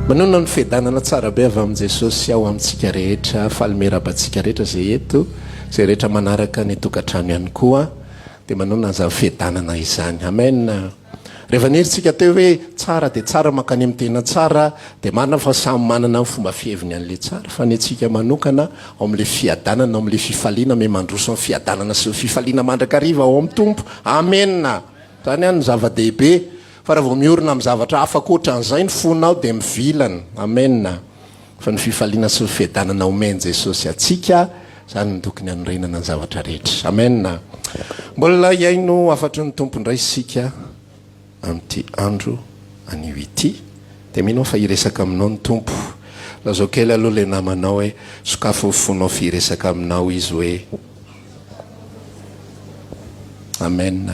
Manonona ny fiadanana tsara be avy amin'i Jesosy ao amintsika rehetra. Faly miarahaba antsika rehetra izay eto, izay rehetra manaraka ny tokantrano ihany koa dia manonona an'izany fiadanana izany. Amen. Rehefa nirintsika teo hoe tsara dia tsara mankany amin'ny tena tsara dia marina fa samy manana ny fomba fiheviny an'ilay tsara fa ny antsika manokana ao amin'ilay fiadanana, ao amin'ilay fifaliana, me mandroso amin'ny fiadanana sy ny fifaliana mandrakariva ao amin'ny Tompo. Amen. Izany no zava-dehibe. Fa raha vao miorina amin'ny zavatra hafa ankoatran'izay ny fonao dia mivilana. Amen. Fa ny fifaliana sy ny fiadanana omen'i Jesosy antsika, izany no tokony hanorenana ny zavatra rehetra. Amen. Mbola hihaino hafatry ny Tompo indray isika amin'ity andro anio ity. Dia mino aho fa hiresaka aminao ny Tompo. Lazao kely aloha ilay namanao hoe, sokafy ny fonao fa hiresaka aminao Izy hoe. Amen.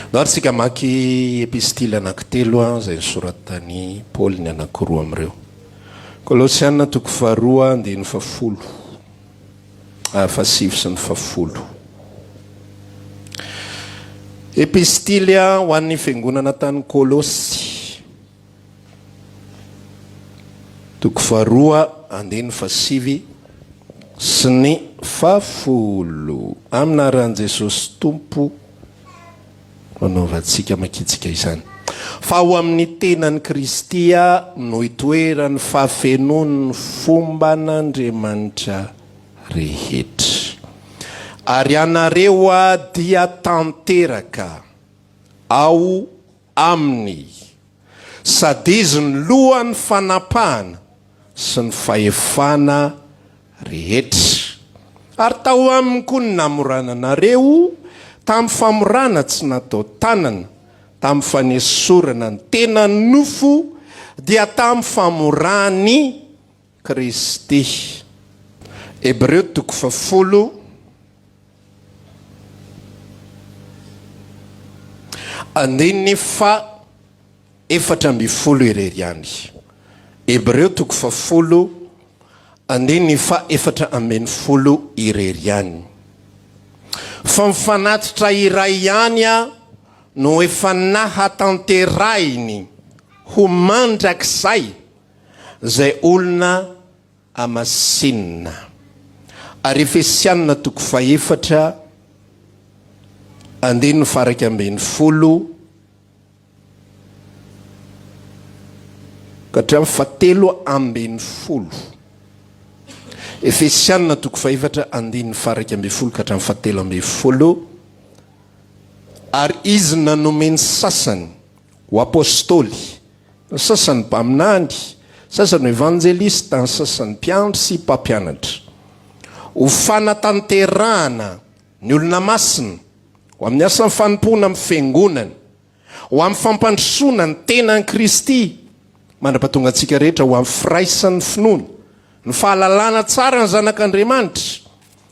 Ndao ary tsika hamaky epistily anankitelo izay nosoratan'i Paoly ny anankiroa amin'ireo. Kolosiana toko faharoa andininy fahafolo, fahasivy sy ny fahafolo. Epistily ho an'ny fiangonana tany Kolosy. Toko faharoa andininy fahasivy sy ny fahafolo. Amin'ny anaran'i Jesosy Tompo no anaovantsika amakintsika izany. Fa ao amin'ny tenan'i Kristy no itoeran'ny fahafenoan'ny fomban'Andriamanitra rehetra. Ary ianareo dia tanteraka ao Aminy, sady Izy no lohan'ny fanapahana sy ny fahefana rehetra. Ary tao Aminy koa ny namorana anareo tamin'ny famorana tsy natao tanana, tamin'ny fanesorana ny tenan'ny nofo, dia tamin'ny famoran'i Kristy. Hebreo toko fahafolo. Andininy faha 14 irery ihany. Hebreo toko fahafolo, andininy faha 14 irery ihany. Fa ny fanatitra iray ihany no efa nahatanterahiny ho mandrakizay izay olona Hamasinina. Ary Efesianina toko fahefatra, andininy faha-11 ka hatramin'ny fahatelo ambin'ny folo. Efesianina toko fahefatra, andininy faha-11 ka hatramin'ny fahatelo ambin'ny folo. Ary izy nanome ny sasany ho apostoly, ny sasany mpaminany, ny sasany ho evanjelista, ny sasany mpiandry sy mpampianatra, ho fanatanterahana ny olona masina, ho amin'ny asan'ny fanompoana amin'ny fiangonana, ho amin'ny fampandrosoana ny tenan'i Kristy, mandra-pahatonga antsika rehetra ho amin'ny firaisan'ny finoana, ny fahalalana tsara ny Zanak'Andriamanitra,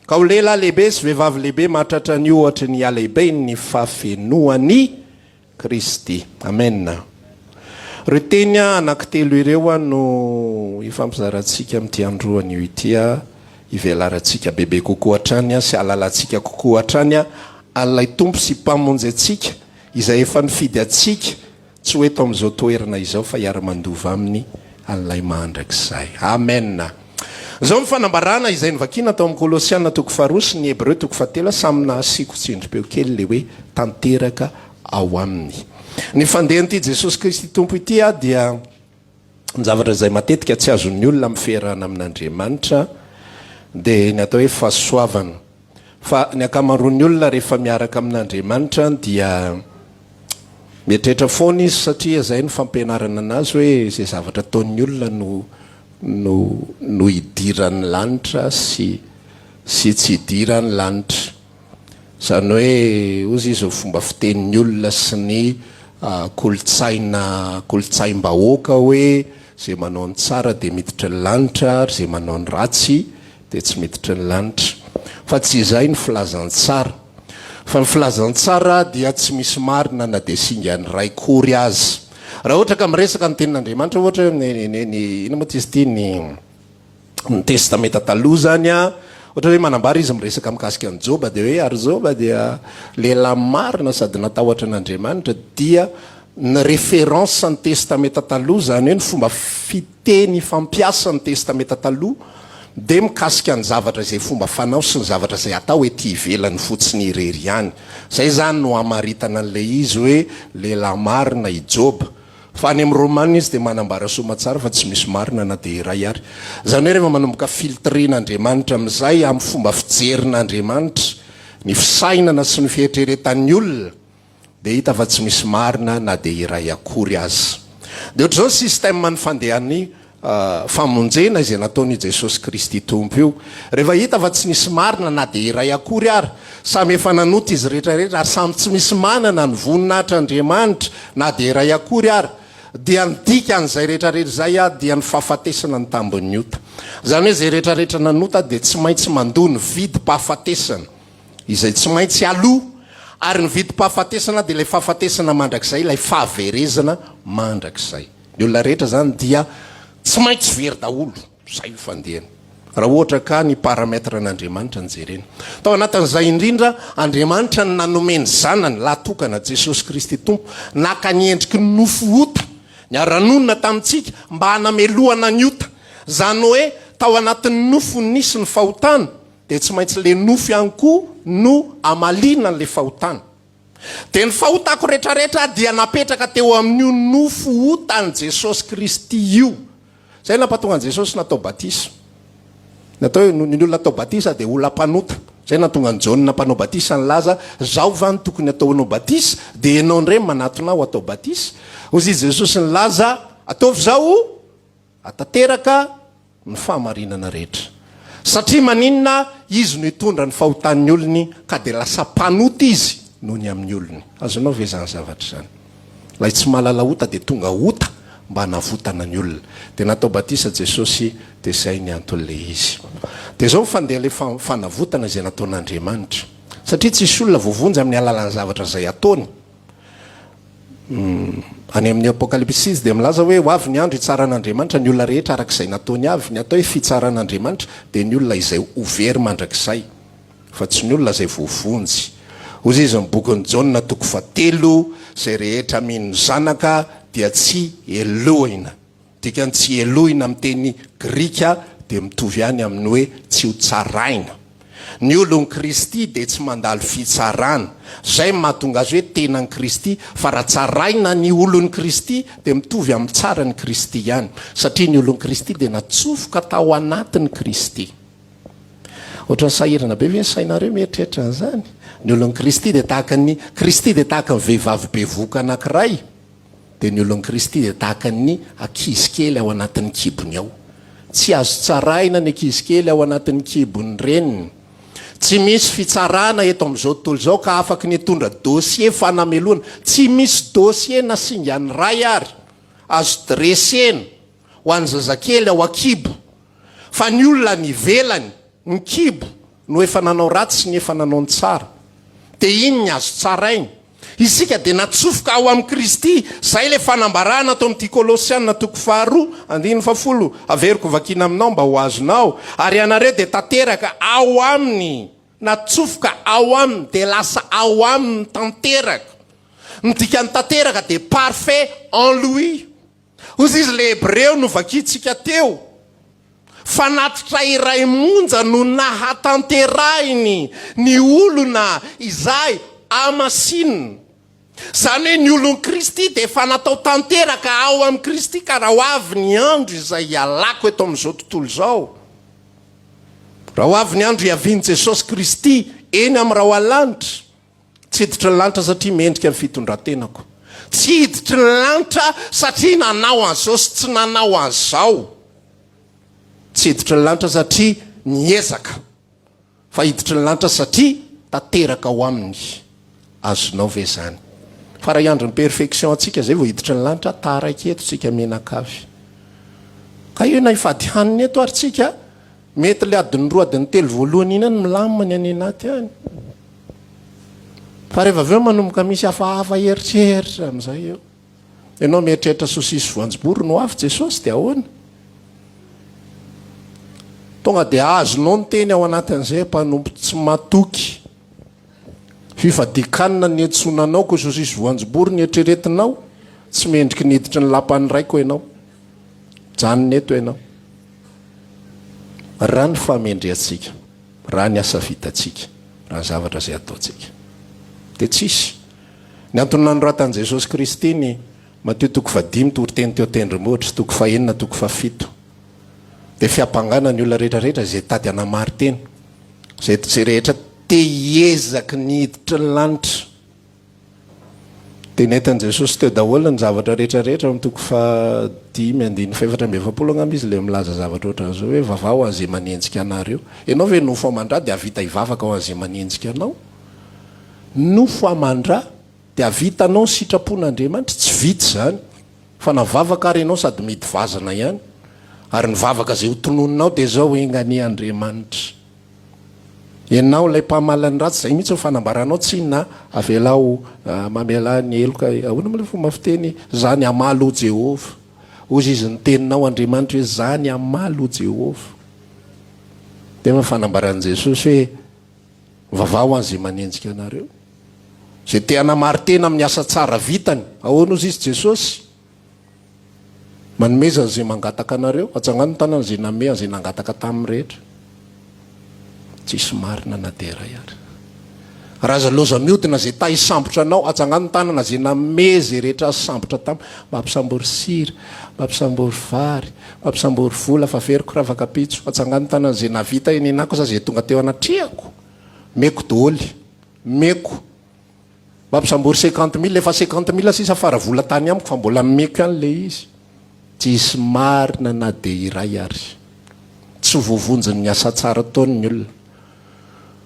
ka ho lehilahy lehibe sy vehivavy lehibe mahatratra ny ohatry ny halehiben'ny fahafenoan'i Kristy. Amen. Ireo teny anankitelo ireo no hifampizarantsika amin'ity andro anio ity, hivelarantsika bebe kokoa hatrany sy hahalalantsika kokoa hatrany an'ilay Tompo sy Mpamonjy antsika izay efa nifidy antsika tsy ho eto amin'izao toerana izao fa hiara-mandova Aminy an'ilay mandrakizay. Amen. Izao ny fanambarana izay novakiana tao amin'ny Kolosiana toko faharoa sy ny Hebreo toko fahatelo, samy nahasiako tsindrim-peo kely ilay hoe tanteraka ao aminy. Ny fandehan'ity Jesosy Kristy Tompo ity dia ny zavatra izay matetika tsy azon'ny olona amin'ny fiarahana amin'Andriamanitra dia ny atao hoe fahasoavana. Fa ny ankamaroan'ny olona rehefa miaraka amin'Andriamanitra dia mieritreritra foana izy satria izay no fampianarana anazy hoe izay zavatra ataon'ny olona no no no hidiran'ny lanitra sy sy tsy hidiran'ny lanitra. Izany hoe hozy izy ny fomba fitenin'ny olona sy ny kolontsaina kolontsaim-bahoaka hoe izay manao ny tsara dia miditra ny lanitra ary izay manao ny ratsy dia tsy miditra ny lanitra. Fa tsy izay ny filazantsara. Fa ny filazantsara dia tsy misy marina na dia singany iray kory aza. Raha ohatra ka miresaka ny tenin'Andriamanitra ohatra hoe ny ny ny inona moa izy ity ny ny testamenta taloha zany a, ohatra hoe manambara izy miresaka mikasika an'i Joba dia hoe ary Joba dia lehilahy marina sady natahotra an'Andriamanitra dia. Ny référence ny Testamenta Taloha, izany hoe ny fomba fiteny fampiasa ny Testamenta Taloha, dia mikasika ny zavatra izay fomba fanao sy ny zavatra izay atao ety ivelany fotsiny irery ihany. Izay izany no hamaritana an'ilay izy hoe lehilahy marina i Joba. Fa any amin'ny Romana izy dia manambara soamatsara fa tsy misy marina na dia iray ary. Izany hoe rehefa manomboka filtrer-n'Andriamanitra amin'izay amin'ny fomba fijerin'Andriamanitra ny fisainana sy ny fieritreretan'ny olona dia hita fa tsy misy marina na dia iray akory aza. Dia ohatr'izao ny système ny fandehan'ny famonjena izay nataon'I Jesosy Kristy Tompo io. Rehefa hita fa tsy nisy marina na dia iray akory ary, samy efa nanota izy rehetra rehetra ary samy tsy misy manana ny voninahitr'Andriamanitra na dia iray akory ary, dia ny dikan'izay rehetra rehetra izay dia ny fahafatesana ny tambin'ny ota. Izany hoe izay rehetra rehetra nanota dia tsy maintsy mandoa ny vidim-pahafatesana izay tsy maintsy aloa, ary ny vidim-pahafatesana dia ilay fahafatesana mandrakizay, ilay fahaverezana mandrakizay. Ny olona rehetra zany dia tsy maintsy very daholo, zay io fandehany. Raha ohatra ka ny paramètre an'Andriamanitra no jerena. Tao anatin'izay indrindra, Andriamanitra no nanome ny Zanany lahy tokana, Jesosy Kristy Tompo, naka ny endriky ny nofo ota, niara-nonina tamintsika mba hanamelohana ny ota. Izany hoe tao anatin'ny nofo nisy ny fahotana, dia tsy maintsy le nofo ihany koa no hamaliana an'le fahotana. Dia ny fahotako retraretra dia napetraka teo amin'io nofo otan'i Jesosy Kristy io. Izay nampatonga an'i Jesosy natao batisa. Ny atao hoe ny olona atao batisa dia olona mpanota. Izay nahatonga an'i Jaona mpanao batisa nilaza, Izaho va no tokony hataonao batisa? Dia ianao indray manatona ahy ho atao batisa? Hoy izy Jesosy nilaza, Ataovy izao. Atanteraka ny fahamarinana rehetra. Satria maninona Izy no hitondra ny fahotan'ny olony ka dia lasa mpanota Izy noho ny amin'ny olony. Azonao ve izany zavatra izany? Ilay tsy mahalala ota dia tonga ota mba hanavotana ny olona. Dia natao batisa Jesosy dia izay ny anton'ilay izy. Dia izao ny fandehan'ilay fanavotana izay nataon'Andriamanitra. Satria tsisy olona voavonjy amin'ny alalan'ny zavatra izay ataony. Any amin'ny Apokalypsy izy dia milaza hoe ho avy ny andro hitsaran'Andriamanitra ny olona rehetra araka izay nataony avy. Ny atao hoe fitsaran'Andriamanitra dia ny olona izay ho very mandrakizay, fa tsy ny olona izay voavonjy. Hoy izy amin'ny bokin'i Jaona toko fahatelo, Izay rehetra mino ny Zanaka dia tsy helohina. Dikany tsy helohina amin'ny teny grika dia mitovy ihany amin'ny hoe tsy ho tsaraina. Ny olon'i Kristy dia tsy mandalo fitsarana. Izay no mahatonga azy hoe tenan'i Kristy, fa raha tsaraina ny olon'i Kristy dia mitovy amin'ny tsaran'i Kristy ihany, satria ny olon'i Kristy dia natsofoka tao anatin'i Kristy. Ohatran'ny sahirana be ve ny sainareo mieritreritra an'izany? Ny olon'i Kristy dia tahaka ny, Kristy dia tahaka ny vehivavy bevohoka anankiray. Dia ny olon'i Kristy dia tahaka ny ankizy kely ao anatin'ny kibony ao. Tsy azo tsaraina ny ankizy kely ao anatin'ny kibon'ny reniny. Tsy misy fitsarana eto amin'izao tontolo izao ka afaky ny hitondra dossier fanamelohana. Tsy misy dossier na singany iray ary azo dressena ho an'ny zazakely ao an-kibo. Fa ny olona any ivelany, ny kibo, no efa nanao ratsy sy ny efa nanao ny tsara. Dia iny ny azo tsaraina. Isika dia natsofoka ao amin'i Kristy. Izay ilay fanambarana ato amin'ity Kolosiana toko faharoa, andininy fahafolo. Averiko vakiana aminao mba ho azonao. Ary ianareo dia tanteraka ao Aminy. Natsofoka ao Aminy, dia lasa ao Aminy tanteraka. Ny dikan'ny tanteraka dia parfait en Lui. Hoy izy ilay Hebreo novakintsika teo, Fanatitra iray monja no nahatanterahiny ny olona izay hamasinina. Izany hoe ny olon'i Kristy dia efa natao tanteraka ao amin'i Kristy ka raha ho avy ny andro izay hialako eto amin'izao tontolo izao, raha ho avy ny andro hiavian'i Jesosy Kristy eny amin'ny rahona lanitra, Tsy hiditry ny lanitra satria mendrika ny fitondran-tenako. Tsy hiditry ny lanitra satria nanao an'izao sy tsy nanao an'izao. Tsy hiditry ny lanitra satria niezaka, fa hiditry ny lanitra satria tanteraka ao aminy. Azonao ve izany? Fa raha hiandry ny perfection antsika izay vao hiditry ny lanitra, taraiky eto tsika mianakavy. Ka io na hifady hanina eto ary tsika, Mety le adiny roa adiny telo voalohany iny any milamina ny any anaty any. Fa rehefa avy eo manomboka misy hafahafa eritreritra amin'izay eo. Ianao mieritreritra sosisy voanjobory no avy Jesosy dia ahoana? Tonga dia azonao ny teny ao anatin'izay mpanompo tsy matoky. Fifadian-kanina ny niantsoana anao ko sosisy voanjobory ny eritreretinao. Tsy mendriky ny hiditry ny lapan'ny Raiko ianao. Mijanona eto ianao. Raha ny fahamendrehantsika, raha ny asa vitantsika, raha ny zavatra izay ataontsika, dia tsisy. Ny antony nanoratan'i Jesosy Kristy ny Matio toko fahadimy, toriteny teo an-tendrombohitra, toko fahenina, toko fahafito, dia fiampangana ny olona rehetra rehetra izay tady hanamari-tena, izay izay rehetra te hiezaky ny hiditry ny lanitra. Dia nentin'i Jesosy teo daholo ny zavatra rehetra rehetra, ao amin'ny toko fahadimy andininy fahefatra amby 40 angamba izy ilay milaza zavatra ohatran'izao hoe vavaho ho an'izay manenjika anareo. Ianao ve nofo aman-dra dia hahavita hivavaka ho an'izay manenjika anao? Nofo aman-dra dia hahavitanao ny sitrapon'Andriamanitra? Tsy vita izany. Fa na vavaka ary ianao sady mihidy vazana ihany. Ary ny vavaka izay ho tononinao dia izao, Enga anie Andriamanitra. Ianao ilay mpamaly ny ratsy, izay mihitsy ny fanambaranao tsinona a, avelao mamela ny heloka, ahoana moa ilay fomba fiteny, za ny hamaly ho Jehovah. Hozy izy ny teninao Andriamanitra hoe za ny hamaly ho Jehovah. Dia ny fanambaran'i Jesosy hoe mivavaha ho an'izay manenjika anareo. Izay te hanamari-tena amin'ny asa tsara vitany, ahoana hozy izy Jesosy? Manomeza an'izay mangataka anareo, atsangano ny tanana izay namehy an'izay nangataka taminy rehetra. Tsisy marina na dia iray ary. Raha aza loza miodina izay ta hisambotra anao, atsangano ny tanana izay namehy izay rehetra azo sambotra taminy. Mba ampisambory sira, mba ampisambory vary, mba ampisambory vola fa averiko ravakapitso. Atsangano ny tanana izay nahavita eny anako sa izay tonga teo anatrehako. Meko doholy. Meko. Mba ampisambory 50 mille, efa 50 mille sisa fara vola tany amiko fa mbola meko ihany le izy. Tsisy marina na dia iray ary. Tsy voavonjin'ny asa tsara ataony ny olona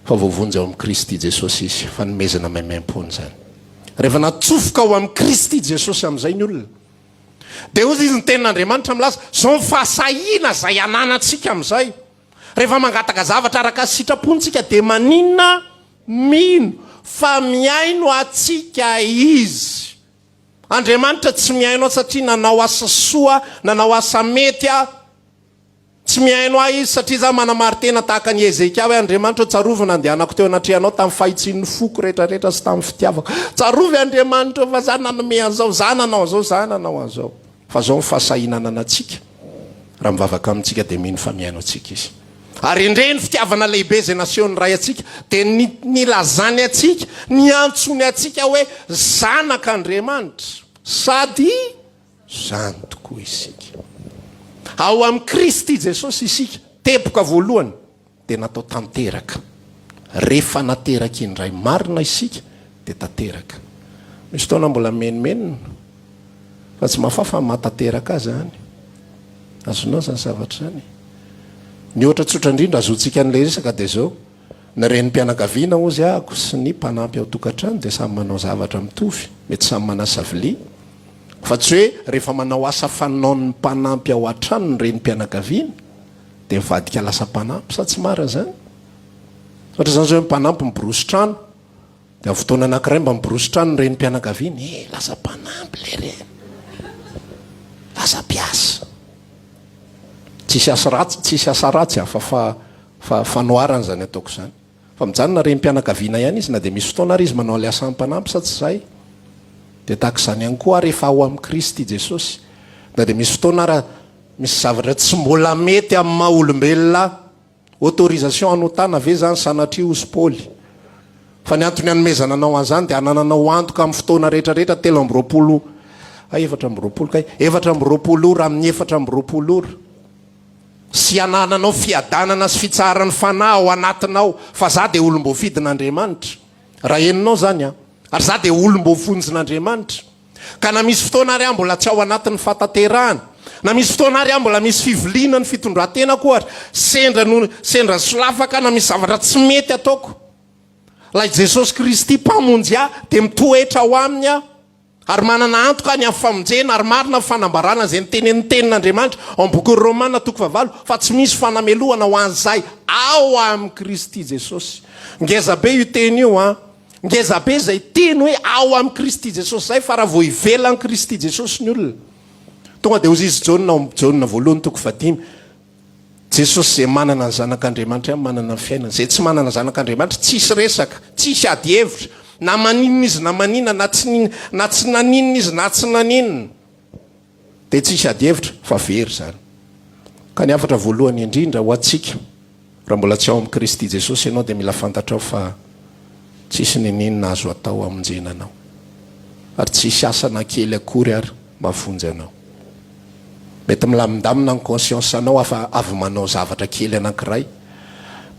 fa voavonjy ao amin'i Kristy Jesosy izy, fanomezana maimaimpoana izany. Rehefa natsofoka ao amin'i Kristy Jesosy amin'izay ny olona dia hoy izy ny tenin'Andriamanitra milaza, izao ny fahasahiana izay ananantsika amin'izay. Rehefa mangataka zavatra araka ny sitrapontsika dia maninona? Mino fa mihaino antsika Izy. Andriamanitra tsy mihaino ahy satria nanao asa soa, nanao asa mety aho. Tsy mihaino ahy Izy satria izaho manamari-tena tahaka an'i Hezekia hoe, Andriamanitra ô, tsarovy ny nandehanako teo anatrehanao tamin'ny fahitsian'ny foko rehetrarehetra sy tamin'ny fitiavako. Tsarovy Andriamanitra ô fa izaho nanome an'izao, izaho nanao an'izao, izaho nanao an'izao. Fa izao ny fahasahiana ananantsika, raha mivavaka amintsika dia mino fa mihaino antsika Izy. Ary endrey ny fitiavana lehibe izay nasehon'ny Ray antsika, dia ny nilazany antsika, niantsoany antsika hoe zanak'Andriamanitra. Sady izany tokoa isika. Ao amin'i Kristy Jesosy isika, teboka voalohany. dia natao tanteraka. Rehefa nateraka indray marina isika dia tanteraka. Misy fotoana mbola mimenomenona fa tsy mahafafa ny mahatanteraka azy izany. Azonao izany zavatra izany? Ny ohatra tsotra indrindra azontsika an'ilay resaka dia izao, ny renim-pianakaviana hozy ahako sy ny mpanampy ao an-tokantrano dia samy manao zavatra mitovy, mety samy manasa vilia, fa tsy hoe rehefa manao asa fanaon'ny mpanampy ao an-trano ny renim-pianakaviana Dia mivadika lasa mpanampy sa tsy marina izany? Ohatra izany izao hoe mpanampy miborosy trano, dia amin'ny fotoana anankiray mba miborosy trano ny renim-pianakaviana, eh lasa mpanampy ilay reny, lasa mpiasa. Tsisy asa ratsy, tsisy asa ratsy fa fa fa fanoharana izany ataoko izany. Fa mijanona renim-pianakaviana ihany izy na dia misy fotoana ary izy manao ilay asan'ny mpanampy sa tsy izay? Dia tahaka izany ihany koa ary efa ao amin'i Kristy Jesosy. Na dia misy fotoana ara Misy zavatra tsy mbola mety amin'ny maha olombelona ahy. Autorisation hanotana ve izany sanatria hozy Paoly? Fa ny antony hanomezana anao an'izany dia hanananao antoka amin'ny fotoana rehetra rehetra 23 hay 24 kay 24 ora amin'ny 24 ora sy hanananao fiadanana sy fitsaharan'ny fanahy ao anatinao fa za dia olom-boafidin'Andriamanitra. Raha henonao izany an! Ary za dia olom-boafonjin'Andriamanitra. Ka na misy fotoana ary aho mbola tsy ao anatin'ny fahatanterahana, na misy fotoana ary aho mbola misy fiviliana ny fitondran-tenako ohatra, sendra no sendra solafaka na misy zavatra tsy mety ataoko, ilay Jesosy Kristy Mpamonjy ahy dia mitoetra ao aminy aho ary manana antoka ny amin'ny famonjena ary marina ny fanambarana izay notenenin'ny Tenin'Andriamanitra ao amin'ny bokin'ny Romana toko fahavalo fa tsy misy fanamelohana ho an'izay ao amin'i Kristy Jesosy. Ngeza be io teny io an! Ngeza be izay teny hoe ao amin'i Kristy Jesosy izay fa raha vao ivelan'i Kristy Jesosy ny olona. Tonga dia hozy izy Jaona ao amin'ny Jaona voalohany toko fahadimy, Jesosy izay manana ny zanak'Andriamanitra ihany manana ny fiainana. Izay tsy manana zanak'Andriamanitra tsisy resaka, tsisy ady hevitra. Na maninona izy na maninona, na tsy na tsy naninona izy na tsy naninona. Dia tsisy ady hevitra fa very izany. Ka ny hafatra voalohany indrindra ho antsika, raha mbola tsy ao amin'i Kristy Jesosy ianao dia mila fantatrao fa tsisy n'inon'inona azo atao hamonjena anao. Ary tsisy asa na kely akory ary mahavonjy anao. Mety milamindamina ny conscience anao afa avy manao zavatra kely anankiray.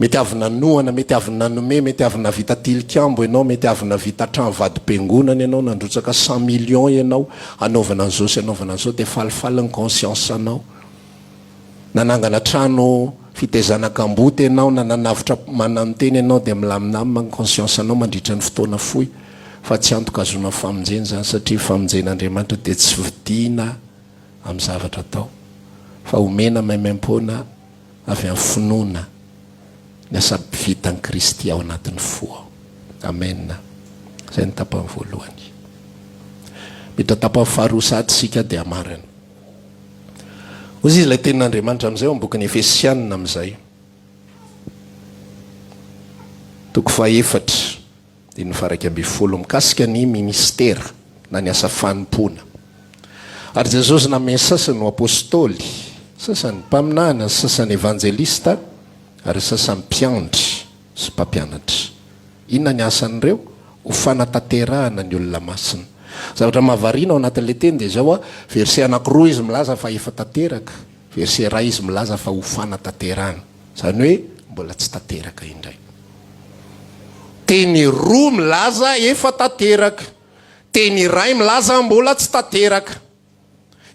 Mety avy nanohana, mety avy nanome, mety avy navita tilikambo ianao, mety avy navita trano vadim-piangonana ianao, nandrotsaka cent millions ianao hanaovana an'izao sy hanaovana an'izao dia falifaly ny conscience anao. Nanangana trano fitaizana kamboty ianao na nanavotra mananotena ianao dia milamindamina ny conscience anao mandritra ny fotoana fohy fa tsy antoka ahazoana famonjena izany satria ny famonjen'Andriamanitra dia tsy vidiana amin'ny zavatra atao fa omena maimaimpoana avy amin'ny finoana ny asa vitan'i Kristy ao anatin'ny fo ao. Amen. Izay ny tapany voalohany. Miditra tapany faharoa sahady isika dia hamarana. Hoy izy ilay tenin'Andriamanitra amin'izay ao amin'ny bokin'ny Efesianina amin'izay. Toko fahefatra. Andininy faha-11 mikasika ny ministera na ny asa fanompoana. Ary Jesosy nanome ny sasany ho apostoly, sasany mpaminany, ny sasany evanjelista, ary ny sasany mpiandry sy mpampianatra. Inona ny asan'ireo? Ho fanatanterahana ny olona masina. Zavatra mahavariana ao anatin'ilay teny dia izao, verset anankiroa izy milaza fa efa tanteraka, verset iray izy milaza fa ho fanatanterahana. Izany hoe mbola tsy tanteraka indray. Teny roa milaza efa tanteraka. Teny iray milaza mbola tsy tanteraka.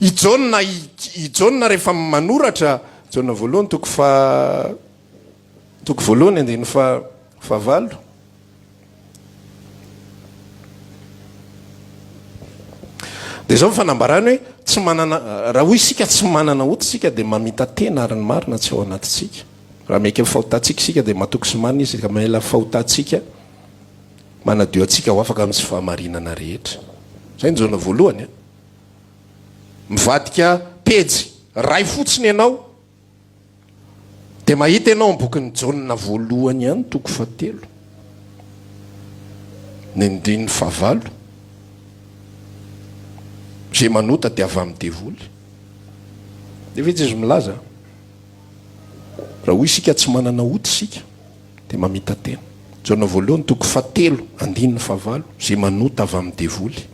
I Jaona, i Jaona rehefa manoratra, Jaona voalohany toko faha, toko voalohany andininy faha, fahavalo. Dia izao ny fanambarany hoe tsy manana, raha hoy isika tsy manana ota isika dia mamita-tena ary ny marina tsy ao anatintsika. Raha miaiky ny fahotantsika isika dia matoky sy marina Izy ka mamela ny fahotantsika, manadio antsika ho afaka amin'ny tsy fahamarinana rehetra. Izay ny Jaona voalohany a. Mivadika pejy iray fotsiny ianao dia mahita ianao amin'ny bokin'i Jaona voalohany ihany toko fahatelo ny andininy fahavalo. Izay manota dia avy amin'ny devoly. Nefa izy izy milaza. Raha hoy isika tsy manana ota isika dia mamita-tena. Jaona voalohany toko fahatelo andininy fahavalo, izay manota avy amin'ny devoly.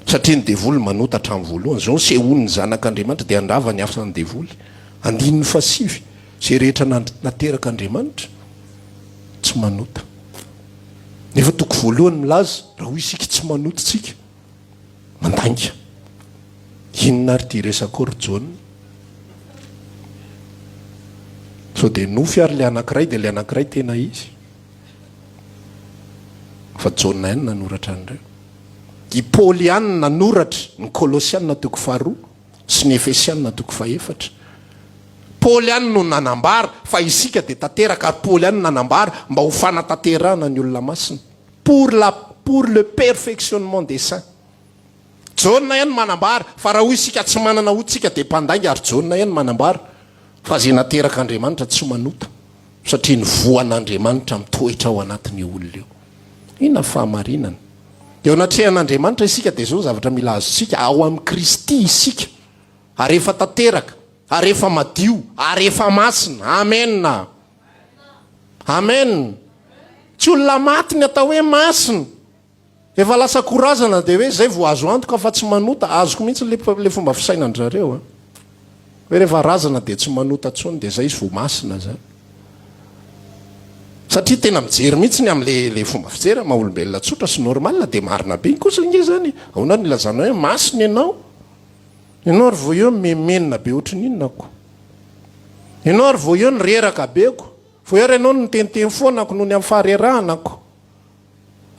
Satria ny devoly manota hatramin'ny voalohany. Izao nisehoan'ny zanak'Andriamanitra dia handrava ny asan'ny devoly. Andininy fahasivy, izay rehetra naterak'Andriamanitra tsy manota. Nefa toko voalohany milaza raha hoy isika tsy manota isika. Mandainga. Inona ary ity resakao ry Jaona? Sao dia nofy ary ilay anankiray dia ilay anankiray tena izy? Fa Jaona ihany nanoratra an'ireo. I Paoly ihany no nanoratra ny Kolosiana toko faharoa sy ny Efesiana toko fahefatra. Paoly ihany no nanambara fa isika dia tanteraka ary Paoly ihany no nanambara mba ho fanatanterahana ny olona masina. Pour la pour le perfectionnement des saints. Jaona ihany manambara fa raha hoy isika tsy manana ota isika dia mpandainga ary Jaona ihany manambara fa izay naterak'Andriamanitra tsy manota satria ny voan'Andriamanitra mitoetra ao anatin'io olona io. Inona ny fahamarinana? Eo anatrehan'Andriamanitra isika dia izao ny zavatra mila azontsika, ao amin'i Kristy isika ary efa tanteraka ary efa madio ary efa masina. Amena. Amen. Tsy olona maty ny atao hoe masina. Efa lasa korazana dia hoe zay vao azo antoka fa tsy manota. Azoko mihitsy le le fomba fisainan-dry zareo a. Hoe rehefa razana dia tsy manota intsony dia zay izy vao masina zany. Satria tena mijery mihitsy ny amin'le le fomba fijery maha olombelona tsotra sy normal dia marina be kosa ange zany. Ahoana no ilazana hoe masina ianao? Ianao ary vao eo mimenina be ohatry ny inona ko. Ianao ary vao eo nireraka be ko. Vao eo ary ianao niteniteny foana ko noho ny amin'ny faharerahana ko.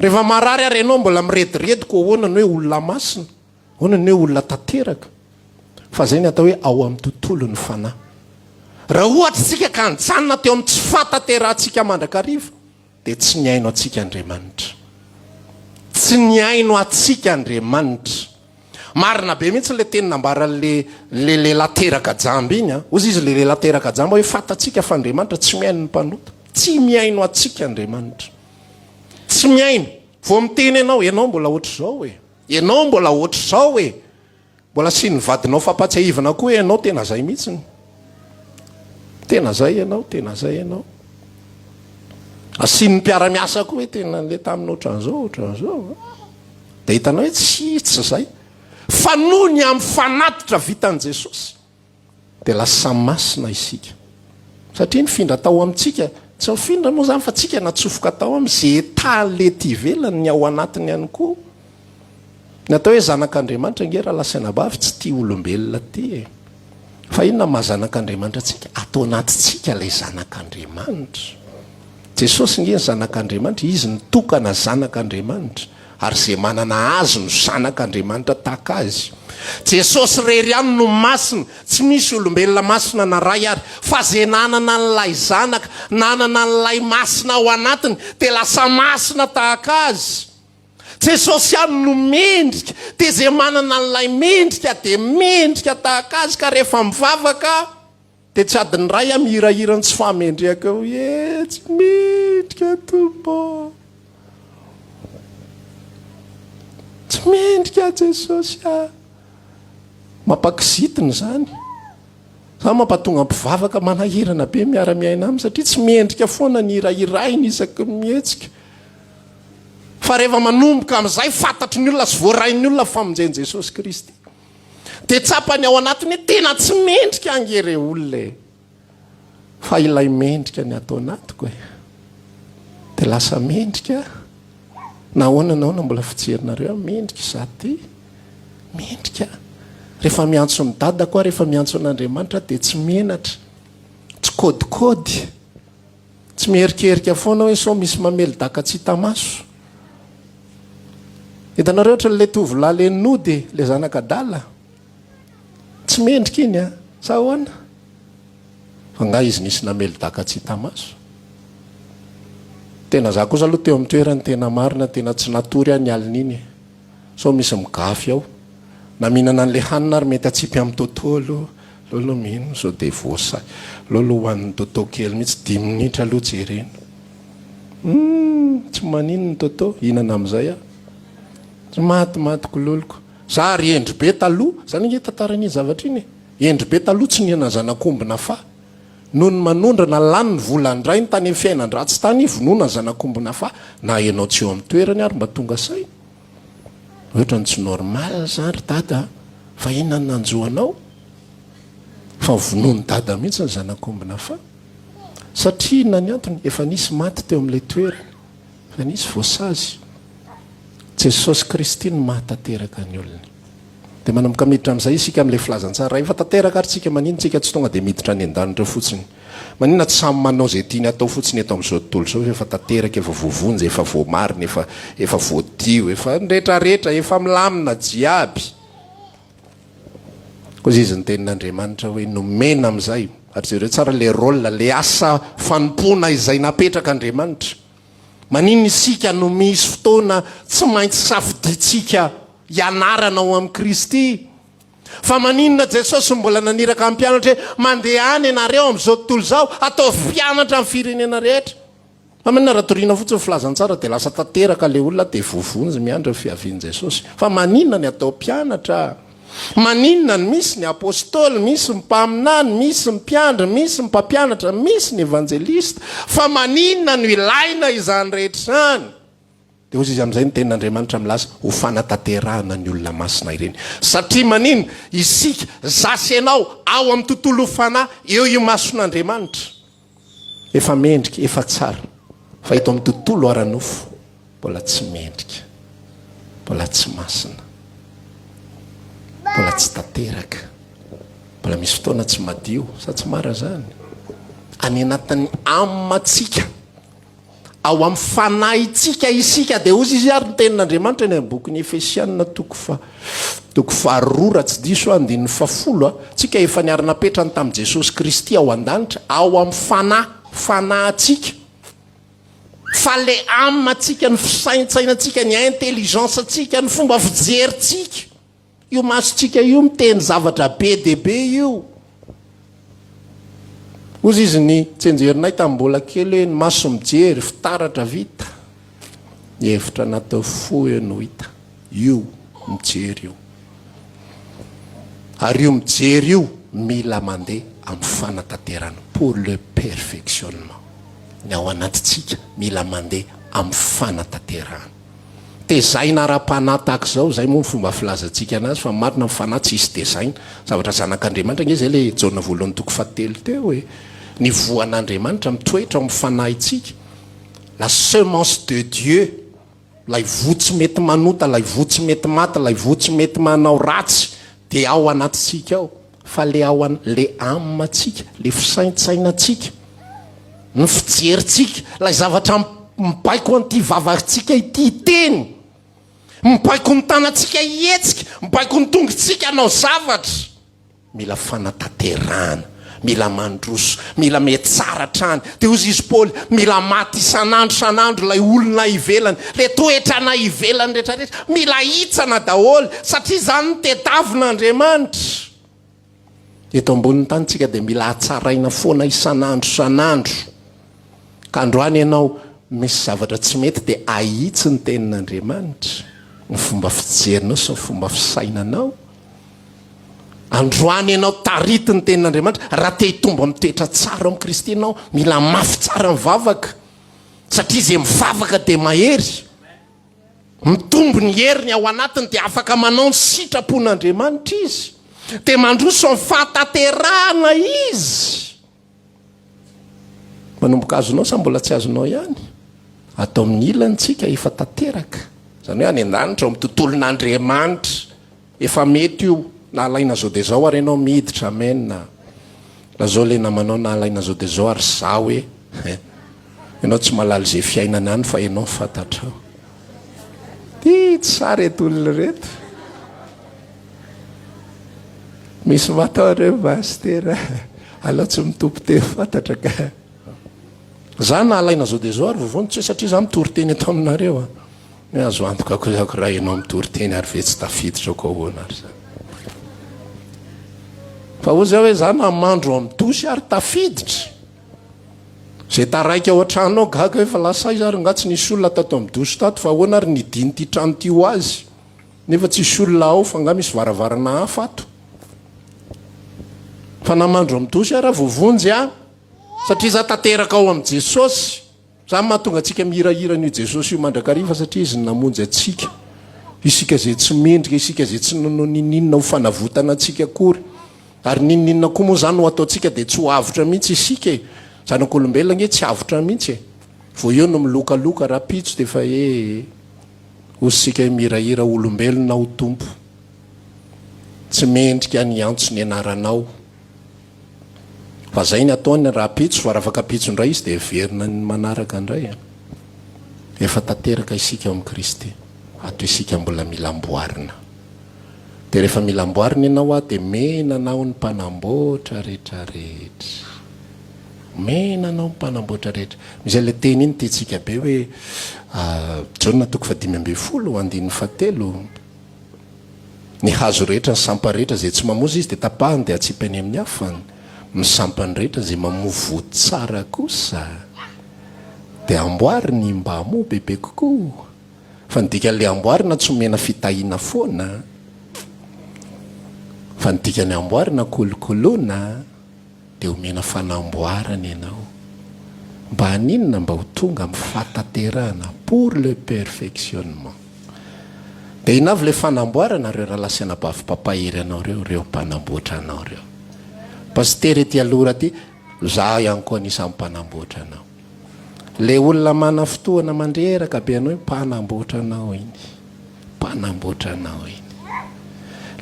Rehefa marary ary ianao mbola mirediredy ko ahoana ny hoe olona masina? Ahoana ny hoe olona tanteraka? Fa izay ny atao hoe ao amin'ny tontolon'ny fanahy. Raha ohatra isika ka nijanona teo amin'ny tsy fahatanterahantsika mandrakariva, dia tsy nihaino antsika Andriamanitra. Tsy nihaino antsika Andriamanitra. Marina be mihitsy ilay teny nambaran'le le lehilahy teraka jamba iny an. Hozy izy le lehilahy teraka jamba hoe fantatsika fa Andriamanitra tsy mihaino ny mpanota. Tsy mihaino antsika Andriamanitra. Tsy mihaino. Vao miteny ianao, ianao mbola ohatr'izao e. Ianao mbola ohatr'izao e. Mbola asian'ny vadinao fampatsiahivana koa hoe ianao tena zay mihitsiny. Tena zay ianao, tena zay ianao. Asian'ny mpiara-miasa koa hoe tena le tamin'ny ohatran'izao, ohatran'izao. Dia hitanao hoe tsy tsy zay. Fa noho ny amin'ny fanatitra vitan'i Jesosy. Dia lasa masina isika. Satria nifindra tao amintsika, tsy nifindra moa izany fa tsika natsofoka tao aminy, ze état ety ivelany ny ao anatiny ihany koa. Ny atao hoe zanak'Andriamanitra ange rahalahy sy anabavy tsy tia olombelona ity e. Fa inona maha zanak'Andriamanitra antsika? Ato anatintsika ilay zanak'Andriamanitra. Jesosy nge ny zanak'Andriamanitra, Izy no tokana zanak'Andriamanitra, ary izay manana Azy no zanak'Andriamanitra tahaka Azy. Jesosy irery ihany no masina, tsy misy olombelona masina na ray ary, fa izay nanana an'ilay Zanaka, nanana an'ilay Masina ao anatiny, dia lasa masina tahaka Azy. Jesosy ihany no mendrika, dia izay manana an'ilay mendrika dia mendrika tahaka Azy, ka rehefa mivavaka, Dia tsy adiny iray aho mihirahira ny tsy fahamendrehako eo, ie tsy mendrika Tompo ô, tsy mendrika Jesosy ah. Mampakizitina izany. Izany mampatonga mpivavaka manahirana be miara-miaina aminy satria tsy mendrika foana ny hirahirainy isaky ny mihetsika. Fa rehefa manomboka amin'izay fantatry ny olona sy voarain'ny olona famonjen'i Jesosy Kristy. Dia tsapany ao anatiny hoe tena tsy mendrika ange ireo olona e! Fa ilay mendrika ny ato anatiko e! Dia lasa mendrika aho. Na ahoana na ahoana mbola fijerinareo aho, mendrika izaho ity. Mendrika aho. Rehefa miantso ny dadako aho, rehefa miantso an'Andriamanitra aho dia tsy menatra, tsy kôdikôdy. Tsy miherikerika foana hoe sao misy mamely daka tsy hita maso. Hitanareo ohatran'ilay tovolahy le nody e, le zanak'adala. Tsy mendrika iny an! Sa ahoana? Fa angaha izy nisy namely daka tsy hita maso? Tena za kosa aloha teo amin'ny toerany tena marina tena tsy natory aho ny alin'iny e. Sao misy migafy ao. Na mihinana an'le hanina ary mety atsipy amin'ny Toto aloha. Aleo aloha mino sao dia voasahy. Aleo aloha hohanin'i Toto kely mihitsy, dimy minitra aloha jerena. Humm, tsy maninona Toto, hihinana amin'izay aho. Tsy maty maty kololoko. Za ary hendry be taloha, zany ange tantaran'iny zavatra iny e. Hendry be taloha tsy nihinana zanak'omby nafaha. Nony manondrana lany ny volan-drainy tany amin'ny fiainan-dratsy tany, vonoina ny zanak'omby nafaha. Na ianao tsy eo amin'ny toerany ary mba tonga saina. Ohatrany tsy normal zany ry dada a! Fa inona no nanjo anao? Fa vonoin'i dada mihitsy ny zanak'omby nafaha. Satria inona ny antony? Efa nisy maty teo amin'ilay toerana. Efa nisy voasazy. Jesosy Kristy no mahatanteraka ny olony. Dia manomboka miditra amin'izay isika amin'ilay filazantsara. Raha efa tanteraka ary tsika, maninona tsika tsy tonga dia miditra any an-danitra fotsiny? Maninona tsy samy manao izay tiany atao fotsiny eto amin'izao tontolo izao fa efa tanteraka, efa voavonjy, efa voamarina, efa efa voadio, efa ny rehetrarehetra, efa milamina jiaby. Hoy izy ny tenin'Andriamanitra hoe nomena amin'izay. Ary jereo tsara ilay rôle, ilay asa fanompoana izay napetrak'Andriamanitra. Maninona isika no misy fotoana tsy maintsy safidintsika hianarana ao amin'i Kristy? Fa maninona Jesosy no mbola naniraka ny mpianatra hoe, Mandehana ianareo amin'izao tontolo izao, ataovy mpianatra ny firenena rehetra? Fa maninona raha toriana fotsiny ny filazantsara dia lasa tanteraka ilay olona dia voavonjy miandry ny fiavian'i Jesosy? Fa maninona ny atao mpianatra? Maninona no misy ny apostoly, misy ny mpaminany, misy ny mpiandry, misy ny mpampianatra, misy ny evanjelista? Fa maninona no ilaina izany rehetra izany? Dia hozy izy amin'izay ny tenin'Andriamanitra milaza ho fanatanterahana ny olona masina ireny. Satria maninona? Isika, za sy ianao, ao amin'ny tontolon'ny fanahy, eo imason'Andriamanitra. Efa mendrika, efa tsara. Fa eto amin'ny tontolo ara-nofo, mbola tsy mendrika. Mbola tsy masina. Mbola tsy tanteraka. Mbola misy fotoana tsy madio. Sa tsy marina izany? Any anatin'ny âme-ntsika. Ao amin'ny fanahintsika isika. Dia hozy izy ary ny tenin'Andriamanitra eny amin'ny bokin'ny Efesiana toko fa toko faharoa raha tsy diso aho andininy fahafolo a. Tsika efa niara-napetrany tamin'i Jesosy Kristy ao an-danitra, ao amin'ny fanahy, fanahintsika. Fa le âme-ntsika, ny fisaintsainantsika, ny intelligence-ntsika, ny fomba fijerintsika. Io masontsika io miteny zavatra be dia be io. Hozy izy ny tsenjerinay tamin'ny mbola kely hoe ny maso mijery fitaratra vita. Ny hevitra anatin'ny fo eo no hita. Io mijery io. Ary io mijery io mila mandeha amin'ny fanatanterahana, pour le perfectionnement. Ny ao anatintsika mila mandeha amin'ny fanatanterahana. Tezaina ara-panahy tahaka izao, izay moa ny fomba filazantsika anazy fa marina ny fanahy tsisy tezaina. Zavatra zanak'Andriamanitra ange izay ilay Jaona voalohany toko fahatelo teo e. Ny voan'Andriamanitra mitoetra ao amin'ny fanahintsika. La semence de Dieu, ilay voa tsy mety manota, ilay voa tsy mety maty, ilay voa tsy mety manao ratsy dia ao anatintsika ao. Fa le ao an, le âme tsika, le fisaintsainantsika, ny fijerintsika, ilay zavatra mibaiko an'ity vavantsika ity hiteny, mibaiko ny tanantsika hihetsika, mibaiko ny tongotsika hanao zavatra. Mila fanatanterahana, mila mandroso, mila mihatsara hatrany. Dia hozy izy Paoly, mila maty isan'andro isan'andro ilay olona ivelany, ilay toetranay ivelany rehetra rehetra, mila hitsana daholo, satria izany no tediavin'Andriamanitra. Eto ambonin'ny tany tsika dia mila hatsaraina foana isan'andro isan'andro. Ka androany ianao misy zavatra tsy mety dia ahitsy ny tenin'Andriamanitra, ny fomba fijerinao sy ny fomba fisainanao. Androany ianao tarity ny tenin'Andriamanitra, raha te hitombo amin'ny toetra tsara ao amin'i Kristy ianao, mila mafy tsara ny vavaka, satria izay mivavaka dia mahery. Mitombo ny heriny ao anatiny dia afaka manao ny sitrapon'Andriamanitra izy. Dia mandroso amin'ny fahatanterahana izy. Manomboka azonao sa mbola tsy azonao ihany? Ato amin'ny ilany tsika efa tanteraka. Izany hoe any an-danitra ao amin'ny tontolon'Andriamanitra. Efa mety io, na alaina zao dia zao ary ianao miditra, amen. Lazao le namanao na alaina zao dia zao ary zaho e. Ianao tsy mahalala izay fiainana any fa ianao fantatrao. Ty tsy sary eto olona ireto. Misy matao ireo pasitera. Alao tsy mitompo teny fantatra ka. Za na alaina zao dia zao ary vovony tsy hoe satria za mitory teny eto aminareo a. Hoe azo antoka koa zako raha ianao mitory teny ary ve tsy tafiditra ao ko ahoana ary zany. Fa hoy za hoe za na mandro amin'ny dosy ary tafiditra. Zay taraiky ao an-trano ao gaga hoe fa lasa aiza ary nga tsy nisy olona tato amin'ny dosy tato fa ahoana ary nidin'ity trano ity ho azy. Nefa tsisy olona ao fa nga misy varavarana hafa ato. Fa na mandro amin'ny dosy ara voavonjy aho satria za tanteraka ao amin'i Jesosy. Zany mahatonga antsika mihirahira an'io Jesosy io mandrakariva satria Izy no namonjy antsika. Isika izay tsy mendrika, isika izay tsy nanao ninoninona ho fanavotana antsika akory. Ary ninoninona koa moa izany no ataontsika dia tsy ho avotra mihitsy isika e. Zanak'olombelona ange tsy avotra mihitsy e. Vao eo no milokaloka, rahampitso dia efa ee. Hoy isika hoe mihirahira olombelona aho Tompo. Tsy mendrika ny hiantso ny anaranao. Fa zay ny ataony rahampitso fa rafakampitso indray izy dia heverina ny manaraka indray a. Efa tanteraka isika ao amin'i Kristy. Ato isika mbola mila amboarina. Dia rehefa mila amboarina ianao a dia mena anao ny mpanamboatra rehetra rehetra. Mena anao ny mpanamboatra rehetra. Misy an'ilay teny iny tiantsika be hoe Jaona toko faha-15 andininy fahatelo. Ny hazo rehetra, ny sampa rehetra izay tsy mamoa izy dia tapahiny dia atsipy any amin'ny afo, fa ny sampany rehetra izay mamoa voa tsara kosa dia amboariny mba hamoa bebe kokoa. Fa ny dikan'ilay amboarina tsy omena fitahiana foana, fa ny dikan'ny amboarina kolokoloina dia omena fanamboarana ianao. Mba haninona? Mba ho tonga amin'ny fahatanterahana, pour le perfectionnement. Dia inona avy ilay fanamboarana ireo rahalahy sy anabavy mpampahery anao ireo, ireo mpanamboatra anao ireo? Pasitera ety aloha aty, za ihany koa anisan'ny mpanamboatra anao. Ilay olona manafintohina mandreraka be anao iny, mpanamboatra anao iny. Mpanamboatra anao iny.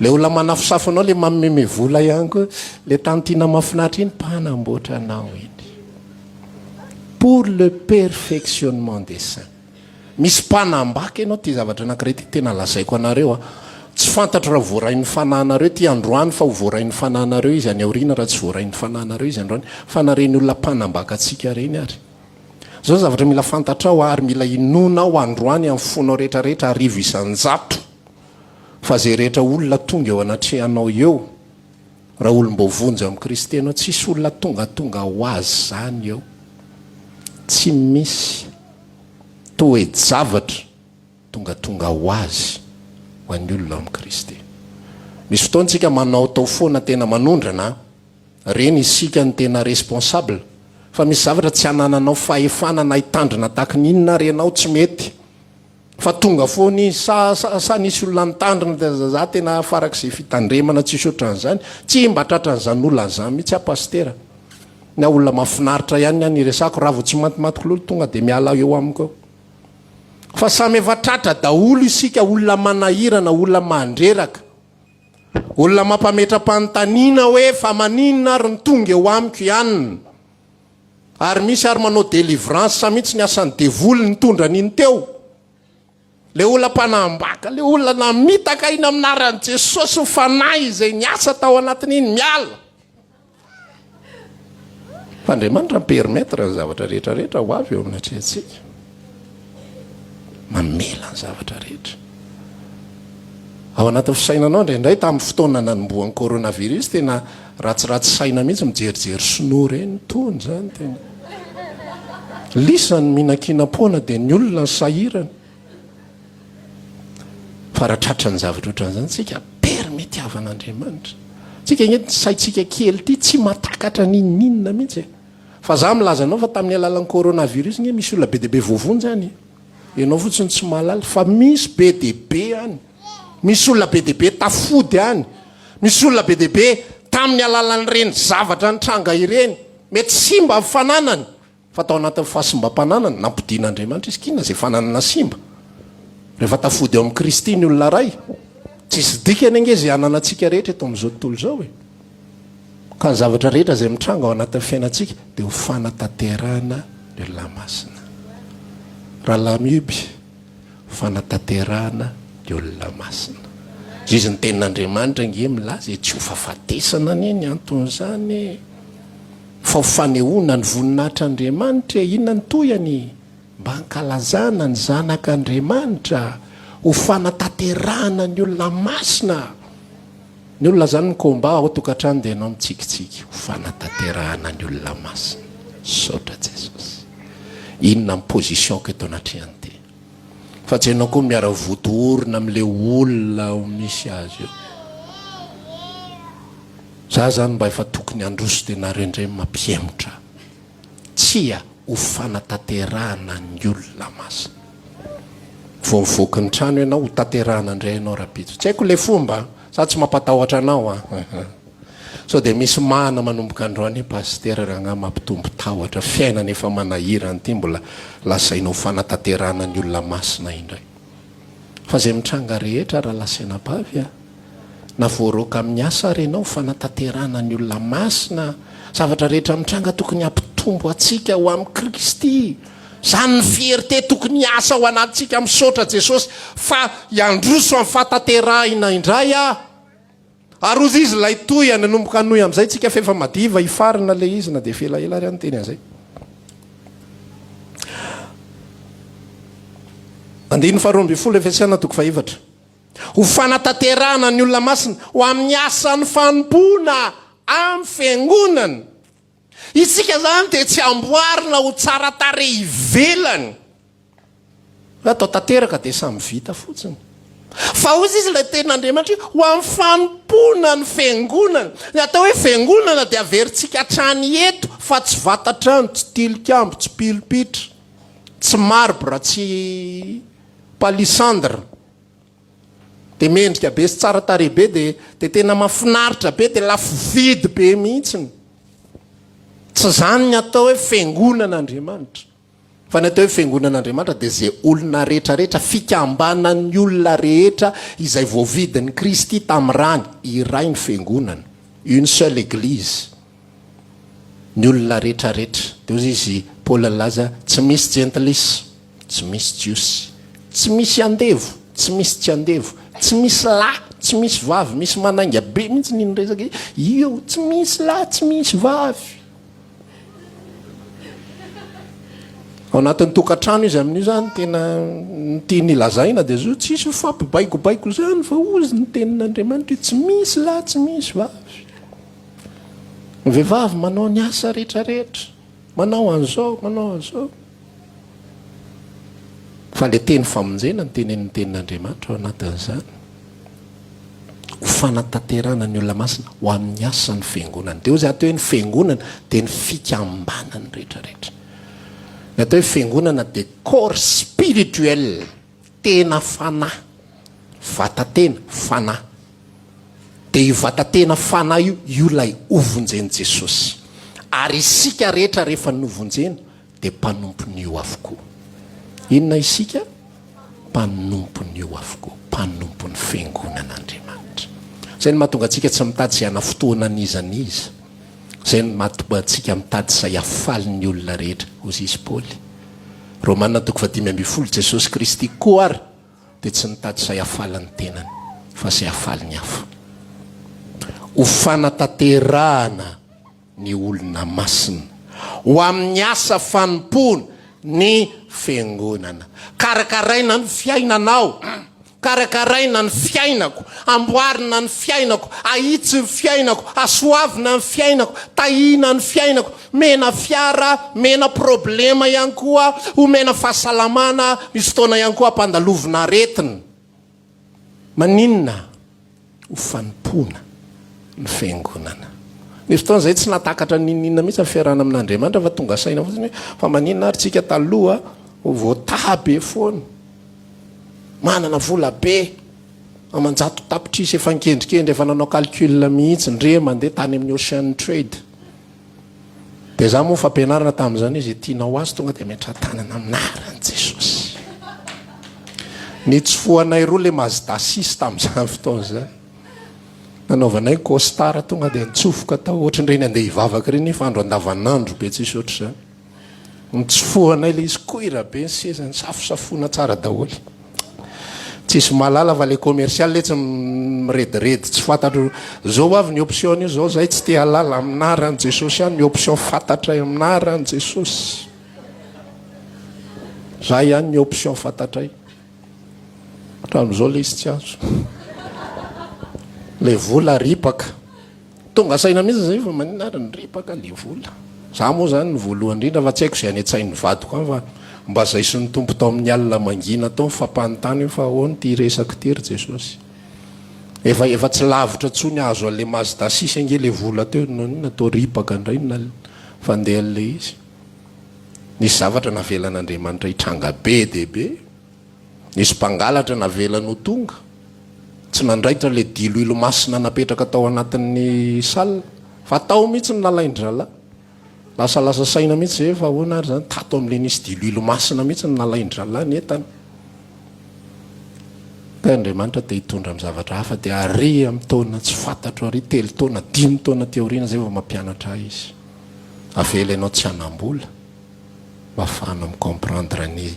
Ilay olona manafosafo anao, ilay mameme vola ihany koa, ilay tantine mahafinaritra iny, mpanamboatra anao iny. Pour le perfectionnement des saints. Misy mpanambaka ianao ity zavatra anankiray ity tena lazaiko anareo a. Tsy fantatro raha voarain'ny fanahinareo ity androany fa ho voarain'ny fanahinareo izy any aoriana raha tsy voarain'ny fanahinareo izy androany fa na ireny olona mpanambaka antsika ireny ary. Izao ny zavatra mila fantatrao ary mila inoanao androany amin'ny fonao rehetra rehetra 1000% fa izay rehetra olona tonga eo anatrehanao eo Raha olom-boavonjy ao amin'i Kristy ianao, tsisy olona tongatonga ho azy izany eo. Tsy misy toe-javatra. Tongatonga ho azy ho an'ny olona ao amin'i Kristy. Misy fotoana tsika manaotao foana tena manondrana an! Reny isika no tena responsable fa misy zavatra tsy anananao fahefana na hitandrina tahaky ny inona ary ianao tsy mety fa tonga foana izy sa sa sa nisy olona nitandrina dia za tena farak'izay fitandremana tsisy ohatran'izany tsy mba tratran'izany olana izany mihitsy aho pasitera ny ahy olona mahafinaritra ihany ny ahy ny iresako raha vao tsy matimatiko lolo tonga dia miala eo amiko eo Fa samy efa tratra daholo isika olona manahirana, olona mandreraka, olona mampametra-panontaniana hoe fa maninona ary no tonga eo amiko i anona? Ary misy ary manao délivrance mihitsy ny asan'ny devoly nitondra an'iny teo. Le olona mpanambaka, le olona namitaka iny amin'ny anaran'i Jesosy ny fanahy izay niasa tao anatin'iny miala. Fa Andriamanitra mi-permettre ny zavatra rehetra rehetra ho avy eo amin'ny atrehantsika. Mamela ny zavatra rehetra. Ao anatin'ny fisainanao indraindray tamin'ny fotoana nanombohan'ny coronavirus tena ratsiratsy saina mihitsy mijerijery sinoa ireny tony izany tena. Lisany mihinankinam-poana dia ny olona ny sahirana. Fa raha tratran'ny zavatra ohatran'izany tsika, permetiavan'Andriamanitra. Tsika ange ny saintsika kely ity tsy mahatakatra n'inon'inona mihitsy e. Fa za milaza anao fa tamin'ny alalan'ny coronavirus nge misy olona be dia be voavonjy any e. Ianao fotsiny tsy mahalala fa misy be dia be any. Misy olona be dia be tafody any. Misy olona be dia be tamin'ny alalan'ireny zavatra nitranga ireny. Mety simba ny fananany. Fa tao anatin'ny fahasimbam-pananany, nampodian'Andriamanitra izy. K'inona izay fananana simba? Rehefa tafody ao amin'i Kristy ny olona iray, tsisy dikany ange izay ananantsika rehetra eto amin'izao tontolo izao e! Ka ny zavatra rehetra izay mitranga ao anatin'ny fiainantsika dia ho fanatanterahana ny olona masina. Rahalahy Mihoby, fanatanterahana ny olona masina. Izy ny tenin'Andriamanitra ange milaza e, tsy ho fahafatesana anie ny anton'izany e! Fa ho fanehoana ny voninahitr'Andriamanitra e, inona ny tohiny? Mba hankalazana ny Zanak'Andriamanitra, ho fanatanterahana ny olona masina. Ny olona zany mi-combat ao tokantrano dia ianao mitsikitsiky, ho fanatanterahana ny olona masina. Misaotra Jesosy. Inona ny position-ko eto anatrehan'ity? Fa tsy ianao koa miara-voto orona amin'ilay olona ao misy azy eo. Za zany mba efa tokony handroso dia nareo indray mampihemotra. Tsia, ho fanatanterahana ny olona masina. Vao mivoaka ny trano ianao, ho tanterahana indray ianao rahampitso. Tsy haiko ilay fomba an! Za tsy mampatahotra anao an! Sao dia misy mana manomboka androany Pasitera rangahy mampitombo tahotra, fiainana efa manahirana ity mbola lazaina ho fanatanterahana ny olona masina indray. Fa izay mitranga rehetra rahalahy sy anabavy a! Na voaroaka amin'ny asa ary ianao, fanatanterahana ny olona masina, zavatra rehetra mitranga tokony hampitombo antsika ho amin'i Kristy. Izany ny fierté tokony hiasa ao anatintsika, misaotra Jesosy fa hiandroso amin'ny fahatanterahina indray aho. Ary hozy izy ilay tohiny, nanomboka hanohy amin'izay tsika f'efa madiva hifarana ilay izy na dia efa elaela ary aho niteny an'izay. Andininy faharoa ambinifolo Efesiana toko fahefatra. Ho fanatanterahana ny olona masina ho amin'ny asan'ny fanompoana amin'ny fiangonana. Isika izany dia tsy amboarina ho tsara tarehy ivelany. Hoe atao tanteraka dia samy vita fotsiny. Fa hozy izy ilay tenin'Andriamanitra hoe ho amin'ny fanompoana ny fiangonana. Ny atao hoe fiangonana dia averintsika hatrany eto fa tsy vata-trano, tsy tilikambo, tsy pilipitra, tsy marbre, tsy palissandre. Dia mendrika be sy tsara tarehy be dia dia tena mahafinaritra be dia lafo vidy be mihitsiny. Tsy izany ny atao hoe fiangonan'Andriamanitra. Fa ny atao hoe Fiangonan'Andriamanitra dia izay olona rehetra rehetra, fikambanan'ny olona rehetra izay voavidin'i Kristy tamin'ny rany, iray ny Fiangonana, une seule Eglise, ny olona rehetra rehetra. Dia hoy izy, Paoly nilaza, tsy misy jentilisa, tsy misy jiosy, tsy misy andevo, tsy misy tsy andevo, tsy misy lahy, tsy misy vavy, misy manainga be mihitsy iny resaka io, tsy misy lahy, tsy misy vavy. Ao anatin'ny tokantrano izy amin'io zany tena ny tiany lazaina dia zao tsisy mifampibaikobaiko zany fa hozy ny tenin'Andriamanitra hoe tsy misy lahy tsy misy vavy. Ny vehivavy manao ny asa rehetrarehetra, manao an'izao, manao an'izao. Fa ilay teny famonjena no tenenin'ny tenin'Andriamanitra ao anatin'izany. Ho fanatanterahana ny olona masina ho amin'ny asan'ny fiangonana. Dia hoy izy ato hoe ny fiangonana dia ny fikambanany rehetrarehetra. Ny atao hoe fiangonana dia corps spirituel, tena fanahy, vata-tena, fanahy. Dia io vata-tena fanahy io, io ilay hovonjen'i Jesosy. Ary isika rehetra rehefa novonjena dia mpanompon'io avokoa. Inona isika? Mpanompon'io avokoa, mpanompon'ny Fiangonan'Andriamanitra. Izay no mahatonga antsika tsy mitady izay hanafotoana an'iza n'iza. Izay no mahatonga antsika mitady izay hahafaly ny olona rehetra, hoy izy Paoly. Romana toko fahadimy ambin'ny folo, Jesosy Kristy koa ary dia tsy nitady izay hahafaly ny tenany, fa izay hahafaly ny hafa. Ho fanatanterahana ny olona masina ho amin'ny asa fanompoana ny Fiangonana. Karakaraina ny fiainanao, karakaraina ny fiainako, amboarina ny fiainako, ahitsy ny fiainako, asoavina ny fiainako, tahiana ny fiainako, mena fiara, mena problema ihany koa, omena fahasalamana, misy fotoana ihany koa ampandalovina aretina. Maninona? Ho fanompoana ny Fiangonana. Nisy fotoana izay tsy nahatakatra n'inon'inona mihitsy ny fiarahana amin'Andriamanitra fa tonga saina fotsiny hoe fa maninona ary tsika taloha ho voataha be foana, manana vola be, aman-jato tapitrisa efa nikendrikendry, efa nanao calcul mihitsy, ndre mandeha tany amin'ny Ocean Trade. Dia za moa fampianarana tamin'izany hoe izay tianao azo tonga dia metra-tanana amin'ny anaran'i Jesosy. Nitsofohanay roa le Mazda six tamin'izany fotoana izany. Nanaovanay costard tonga dia nitsofoka tao ohatran'ireny andeha hivavaka ireny nefa andro andavanandro be tsisy ohatr'izany. Nitsofohanay le izy koira be ny seza nisafosafoana tsara daholo. Tsisy mahalala fa le commercial letsy mirediredy tsy fantatro zao avy ny option io zao zay tsy te halala aminaran'i Jesosy ihany ny option fantatray aminaran'i Jesosy. Zay ihany ny option fantatray. Hatramin'izao le izy tsy azo. Le vola ripaka. Tonga saina mihitsy zay fa maninona ary ny ripaka le vola. Za moa zany ny voalohany indrindra fa tsy haiko izay any an-tsain'ny vadiko any fa mba zay sy ny Tompo tao amin'ny alina mangina tao mifampanontany hoe fa ahoana ity resaka ity ry Jesosy. Efa efa tsy lavitra intsony azo an'le Mazda six ange le vola teo naninona toa ripaka indray ny fandehan'le izy. Nisy zavatra navelan'Andriamanitra hitranga be dia be. Nisy mpangalatra navelany ho tonga, tsy nandraitra ilay diloilo masina napetraka tao anatin'ny salle, fa tao mihitsy no nalain-dry zalahy. Lasalasa saina mihitsy zay fa ahoana ary zany, tato amin'ilay nisy diloilo masina mihitsy no nalain-dry zalahy ny entana. Kay Andriamanitra te hitondra amin'ny zavatra hafa dia ary amin'ny taona tsy fantatro ary, telo taona, dimy taona aty aoriana zay vao mampianatra ahy izy. Avela ianao tsy hanam-bola. mba afahanao mi-comprendre ny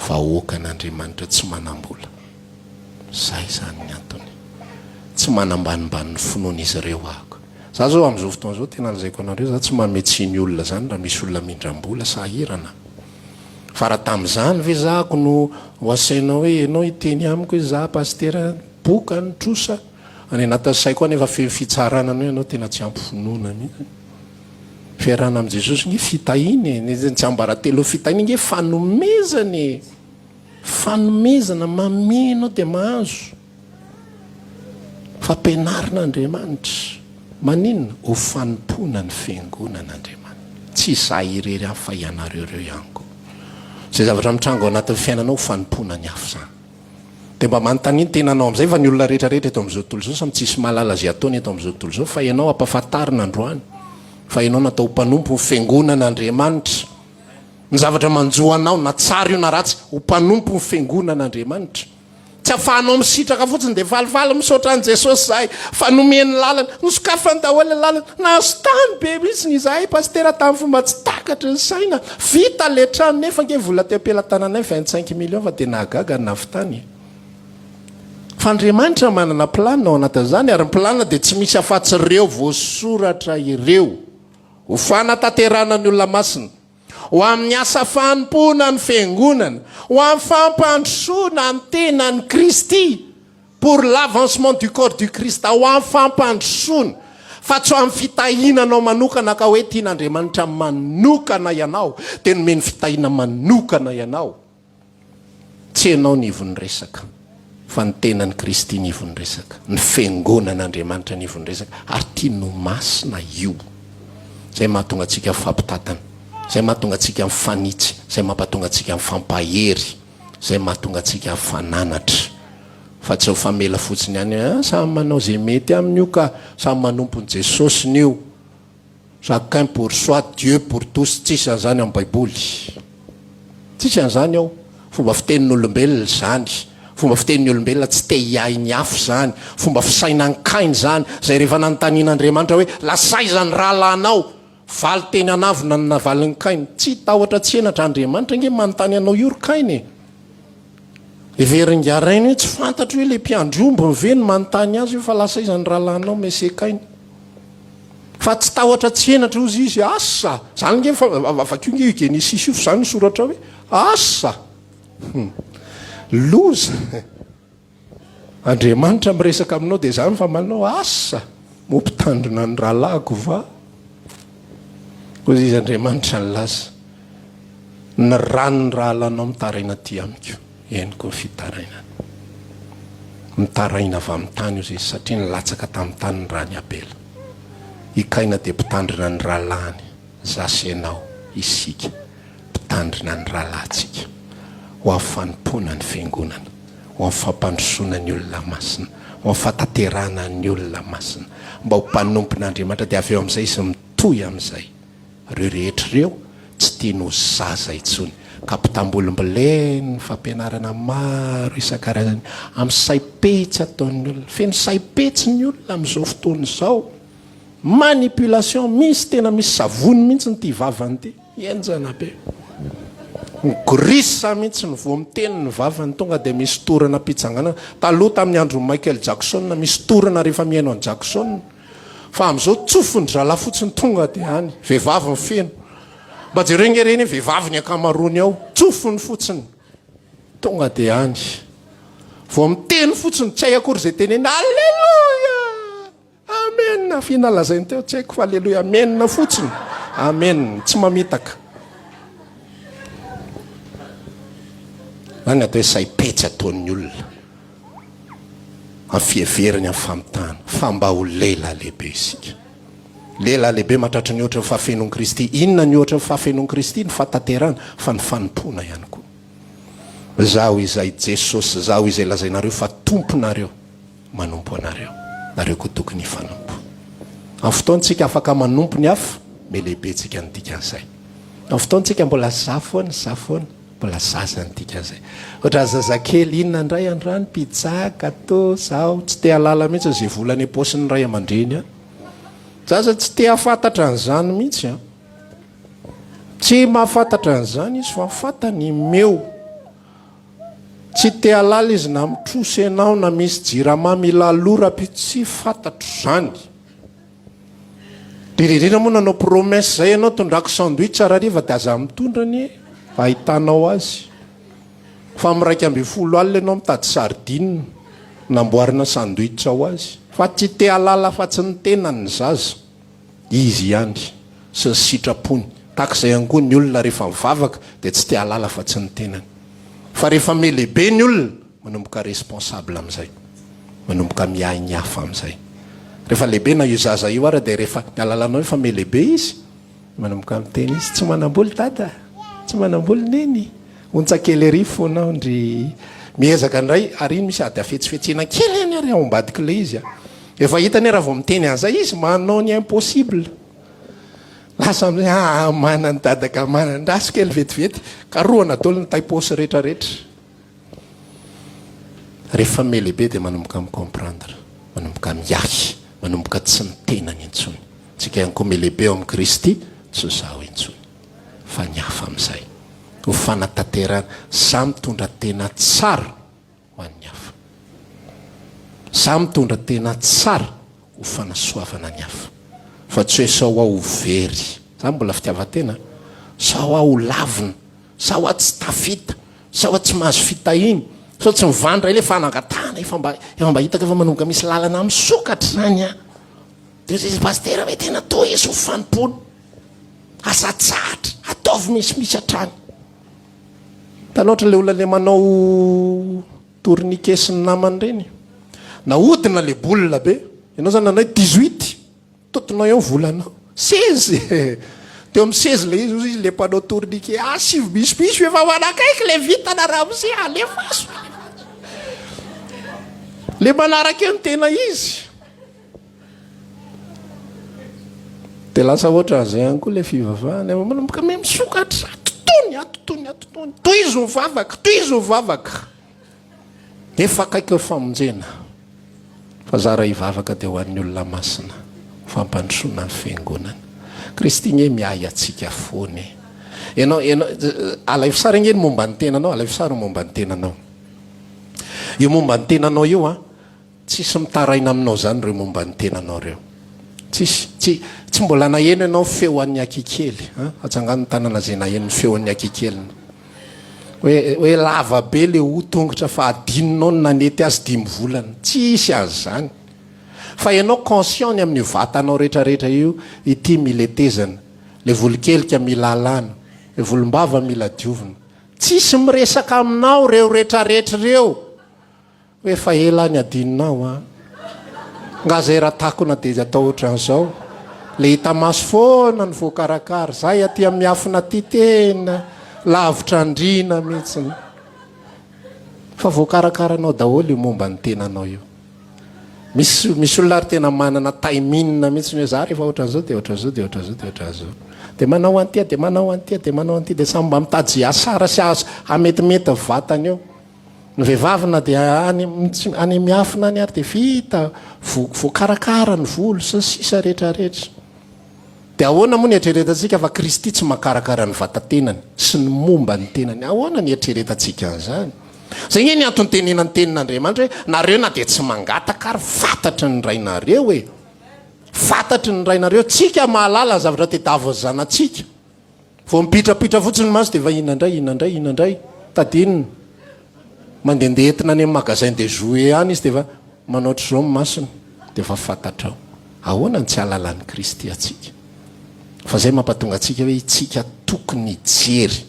vahoakan'Andriamanitra tsy manam-bola. Zay izany ny antony. Tsy manambanimbany ny finoan'izy ireo aho. Za zao amin'izao fotoana izao tena lazaiko anareo za tsy manome tsiny olona izany raha misy olona mindram-bola sahirana. Fa raha tamin'izany ve zako no ho asainao hoe ianao hiteny amiko hoe za pasitera boka ny trosa any anatin'ny saiko any efa feno fitsarana anao ianao tena tsy ampy finoana mihitsy. Fiarahana amin'i Jesosy nge fitahiana e, ny tsiambaratelon'ny fitahiana nge fanomezana e, fanomezana, manome ianao dia mahazo. Fampianarina Andriamanitra, maninona? Ho fanompoana ny fiangonana Andriamanitra, tsy izaho irery ihany fa ianareo ireo ihany koa. Izay zavatra mitranga ao anatin'ny fiainanao ho fanompoana ny hafa izany. Dia mba manontania ny tenanao amin'izay fa ny olona rehetra rehetra eto amin'izao tontolo izao samy tsisy mahalala izay ataony eto amin'izao tontolo izao fa ianao ampahafantarina androany fa ianao natao ho mpanompo ny fiangonan'Andriamanitra. Ny zavatra manjo anao na tsara io na ratsy ho mpanompo ny fiangonan'Andriamanitra. Tsy afahanao misitraka fotsiny dia falifaly misaotra an'i Jesosy izahay fa nomeny lalana. Nosokafany daholo ny lalana. Nahazo tany be mihitsy izahay pasitera tamin'ny fomba tsy takatry ny saina. Vita ilay trano nefa ange vola teo am-pelatananay 25 millions fa dia nahagaga ny nahavitany e. Fa Andriamanitra manana planina ao anatin'izany ary ny planina dia tsy misy afatsy ireo voasoratra ireo ho fanatanterahana ny olona masina, ho amin'ny asa fanompoana ny fiangonana, ho amin'ny fampandrosoana ny tenan'i Kristy. Pour l'avancement du corps du Christ, ho amin'ny fampandrosoana, fa tsy ho amin'ny fitahiana anao manokana ka hoe tian'Andriamanitra manokana ianao dia nomeny fitahiana manokana ianao. Tsy ianao ny ivon'ny resaka, fa ny tenan'i Kristy ny ivon'ny resaka, ny Fiangonan'Andriamanitra ny ivon'ny resaka, ary tiany ho masina io. Izay mahatonga antsika mifampitantana, izay mahatonga antsika mifanitsy, izay mampatonga antsika mifampahery, izay mahatonga antsika mifananatra. Fa tsy mifamela fotsiny ihany hoe, ah, samy manao izay mety aminy io ka, samy manompo an'i Jesosiny io. Chacun pour soi, Dieu pour tous, tsisy an'izany ao amin'ny baiboly. Tsisy an'izany ao. Fomba fitenin'olombelona izany. Fomba fitenin'ny olombelona tsy te hiahy ny hafa izany. Fomba fisainankaina izany. Izay rehefa nanontanian'Andriamanitra hoe, lasa aiza ny rahalahinao? Valin-teny an'avona no navalin'i Kaina. Tsy tahotra tsy henatra Andriamanitra ange manontany anao io ry Kaina e. Heverin'ingahy rainy hoe tsy fantatro hoe ilay mpiandry ombiny ve no manontany azy hoe fa lasa aiza ny rahalahinao Mese Kaina. Fa tsy tahotra tsy henatra hozy izy, asa! Zany nge fa vakio nge io Genesisy io fa zany ny soratra hoe asa! Hum. Loza! Andriamanitra miresaka aminao dia zany fa manao asa! Moa mpitandrina ny rahalahiko va? Hozy izy Andriamanitra nilaza, ny ran'ny rahalanao mitaraina aty amiko. Henoko ny fitarainany. Mitaraina avy amin'ny tany hozy izy, satria nilatsaka tamin'ny tany ny ran'i Abela. I Kaina dia mpitandrina ny rahalahiny, izaho sy ianao, isika, mpitandrina ny rahalahintsika, ho amin'ny fanompoana ny Fiangonana, ho amin'ny fampandrosoana ny olona masina, ho amin'ny fahatanterahana ny olona masina, mba ho mpanompon'Andriamanitra, dia avy eo amin'izay izy mitohy amin'izay. Ireo rehetra ireo tsy tiany ho zaza intsony ka mpitambolimbolen'ny fampianarana maro isan-karazany amin'ny saim-petsy ataon'ny olona. Feno saim-petsy ny olona amin'izao fotoana izao. Manipulation, misy tena misy savony mihitsy ity vavany ity. Henjana be. Migorisa mihitsy ny vao miteny ny vavany tonga dia misy torana am-pitsanganana. Taloha tamin'ny andron'i Michael Jackson misy torana rehefa mihaino an'i Jackson. Fa amizao tsofin-dry zalahy fotsiny tonga dia any. Vehivavy ny feno. Mba jereo nge ireny hoe vehivavy ny ankamaroany ao. Tsofiny fotsiny. Tonga dia any. Vao miteny fotsiny tsy hay akory izay teneniny. Aleloia! Amen! F'inona lazainy teo tsy haiko fa aleloia amen fotsiny. Amen. Tsy mamitaka. Izany ny atao hoe saim-petsy ataon'ny olona. Amin'ny fiheverany amin'ny famitahana fa mba ho lehilahy lehibe isika. Lehilahy lehibe mahatratra ny ohatry ny fahafenoan'i Kristy. Inona ny ohatry ny fahafenoan'i Kristy? Ny fahatanterahana, fa ny fanompoana ihany koa. Izaho izay Jesosy, izaho izay lazainareo fa Tomponareo, manompo anareo. Nareo koa tokony hifanompo. Amin'ny fotoantsika afaka manompo ny hafa, mihalehibe tsika ny dikan'izay. Amin'ny fotoantsika mbola za foana, za foana. Mbola zaza ny dikan'izay. Ohatran'ny zazakely inona indray androany, pizza, gateau, zaho tsy te halala mihitsy izay vola any am-paosin'ny ray aman-dreny any. Zaza tsy te hahafantatra an'izany mihitsy an. Tsy mahafantatra an'izany izy fa fantany meo. Tsy te halala izy na mitrosa ianao na misy jirama mila aloa rahampitso, tsy fantatro izany. Indrindra indrindra moa nanao promesse zay ianao tondrako sandwich rariva dia aza mitondra anie fa ahitanao azy. Fa amin'ny 11 alina ianao mitady sardine namboarina sandwich ho azy. Fa tsy te halala afa-tsy ny tenany ny zaza. Izy ihany sy ny sitrapony. Tahaka izay ihany koa ny olona rehefa mivavaka dia tsy te halala afa-tsy ny tenany. Fa rehefa mihalehibe ny olona Manomboka responsable amin'izay. Manomboka miahy ny hafa amin'izay. Rehefa lehibe na io zaza io ara dia rehefa ny alalanao efa mihalehibe izy, manomboka miteny izy, tsy manam-bola dada, tsy manam-bola neny, ontsa kely ery fonao ndry. Miezaka indray, ary iny misy ady hafetsifetsena kely any ary ao ambadik'ilay izy a. Efa hitany raha vao miteny an'izay izy, manao ny impossible. Lasa amin'izay, ah, manan'i dada ka manana, andraso kely vetivety, karohana daholo ny tai-paosy rehetrarehetra. Rehefa mihalehibe dia manomboka mi-comprendre, manomboka miahy, manomboka tsy ny tenany intsony. Tsika ihany koa mihalehibe ao amin'i Kristy, tsy izaho intsony, fa ny hafa amin'izay. Ho fanatanterahana, za mitondra tena tsara ho an'ny hafa. Za mitondra tena tsara ho fanasoavana ny hafa. Fa tsy hoe sao aho ho very. Zany mbola fitiavan-tena. Sao aho ho lavina. Sao aho tsy tafita. Sao aho tsy mahazo fitahiana. Sao tsy mivandra ilay fanangatahana efa mba efa mba hitako efa manomboka misy lalana misokatra izany an. Dia hoy izy pasitera hoe tena tohizo ny fanompoana. Aza atsahatra, ataovy misimisy hatrany. Hitanao ohatra ilay olona ilay manao tourniquet sy ny namany ireny? Nahodina ilay boule be. Ianao izany nanao hoe 18. Totonao eo ny volanao. Seize e! Teo amin'ny seize ilay izy, hoy izy ilay mpanao tourniquet, asio misimisy efa manakaiky ilay vintana ramose, alefaso, alefaso. Ilay manaraka eo no tena izy. Dia lasa ohatran'izay ihany koa ilay fivavahana, efa manomboka miha-misokatra, atotony, atotony, atotony, tohizo ny vavaka, tohizo ny vavaka. Efa akaiky ny famonjena, fa zara hivavaka dia ho an'ny olona masina, ho fampandrosoana ny fiangonana. Kristy nge miahy antsika foana e. Ianao, ianao, alaivo sary ange ny momba ny tenanao, alaivo sary ny momba ny tenanao. Io momba ny tenanao io an, Tsisy mitaraina aminao zany ireo momba ny tenanao ireo. Tsisy. Tsy, tsy mbola naheno ianao feo an'ny akikely an! Atsangano ny tanana izay naheno ny feo an'ny akikeliny. Hoe, hoe lava be le hoho tongotra fa adinonao ny nanety azy dimy volana. Tsisy an'izany. Fa ianao conscient ny amin'io vatanao retraretra io, ity mila etezana, le volokelika mila alana, le volombava mila diovina. Tsisy miresaka aminao ireo retraretra ireo. Hoe efa ela ny adinonao an! Nga zay raha takona dia atao otran'izao? Le hita maso foana no voakarakara, zay aty amin'ny miafina aty tena lavitra andriana mihitsiny. Fa voakarakaranao daholo io momba ny tenanao io. Misy misy olona ary tena manana timing mihitsiny hoe za rehefa otran'izao dia otran'izao dia otran'izao dia otran'izao. Dia manao an'ity dia manao an'ity dia manao an'ity dia samy mba mitady izay hahasara sy hahametimety ny vatany eo. Ny vehivavy na dia any any miafina any ary dia vita, voakarakara ny volo sy ny sisa rehetra rehetra. Dia ahoana moa ny eritreretantsika fa Kristy tsy makarakara ny vata-tenany sy ny momba ny tenany? Ahoana ny eritreretantsika an'izany? Izay ange ny antony tenenan'ny tenin'Andriamanitra hoe nareo na dia tsy mangataka ary fantatry ny Rainareo e! Fantatry ny Rainareo. Tsika mahalala ny zavatra tediavin'ny zanatsika. Vao mipitrapitra fotsiny ny maso dia efa inona indray, inona indray, inona indray. Tady inona? Mandehandeha entina any amin'ny magasin de jouets any izy dia efa manao ohatr'izao ny masony dia efa fantatrao. Ahoana no tsy hahalalan'i Kristy antsika? Fa izay mampatonga antsika hoe itsika tokony hijery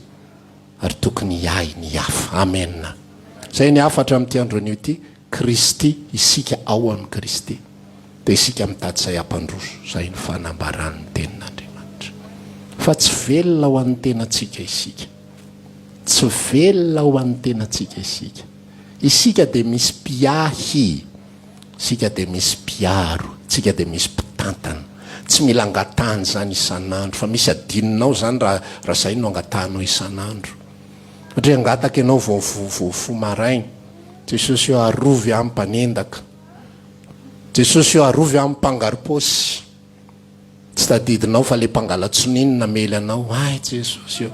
ary tokony hiahy ny hafa. Amen. Izay ny hafatra amin'ity andro anio ity. Kristy, isika ao amin'i Kristy, dia isika mitady izay hampandroso, izay ny fanambaran'ny Tenin'Andriamanitra. Fa tsy velona ho an'ny tenantsika isika. Tsy velona ho an'ny tenantsika isika. Isika dia misy mpiahy, isika dia misy mpiaro, isika dia misy mpitantana. Tsy mila angatahana izany isan'andro, fa misy adinonao izany raha raha izay no angatahanao isan'andro. Satria hangataka ianao vao vao voa maraina. Jesosy ô arovy aho mpanendaka. Jesosy ô arovy aho mpangaropaosy. Tsy tadidinao fa le mpangala-tsonia no namely anao. Hay Jesosy ô.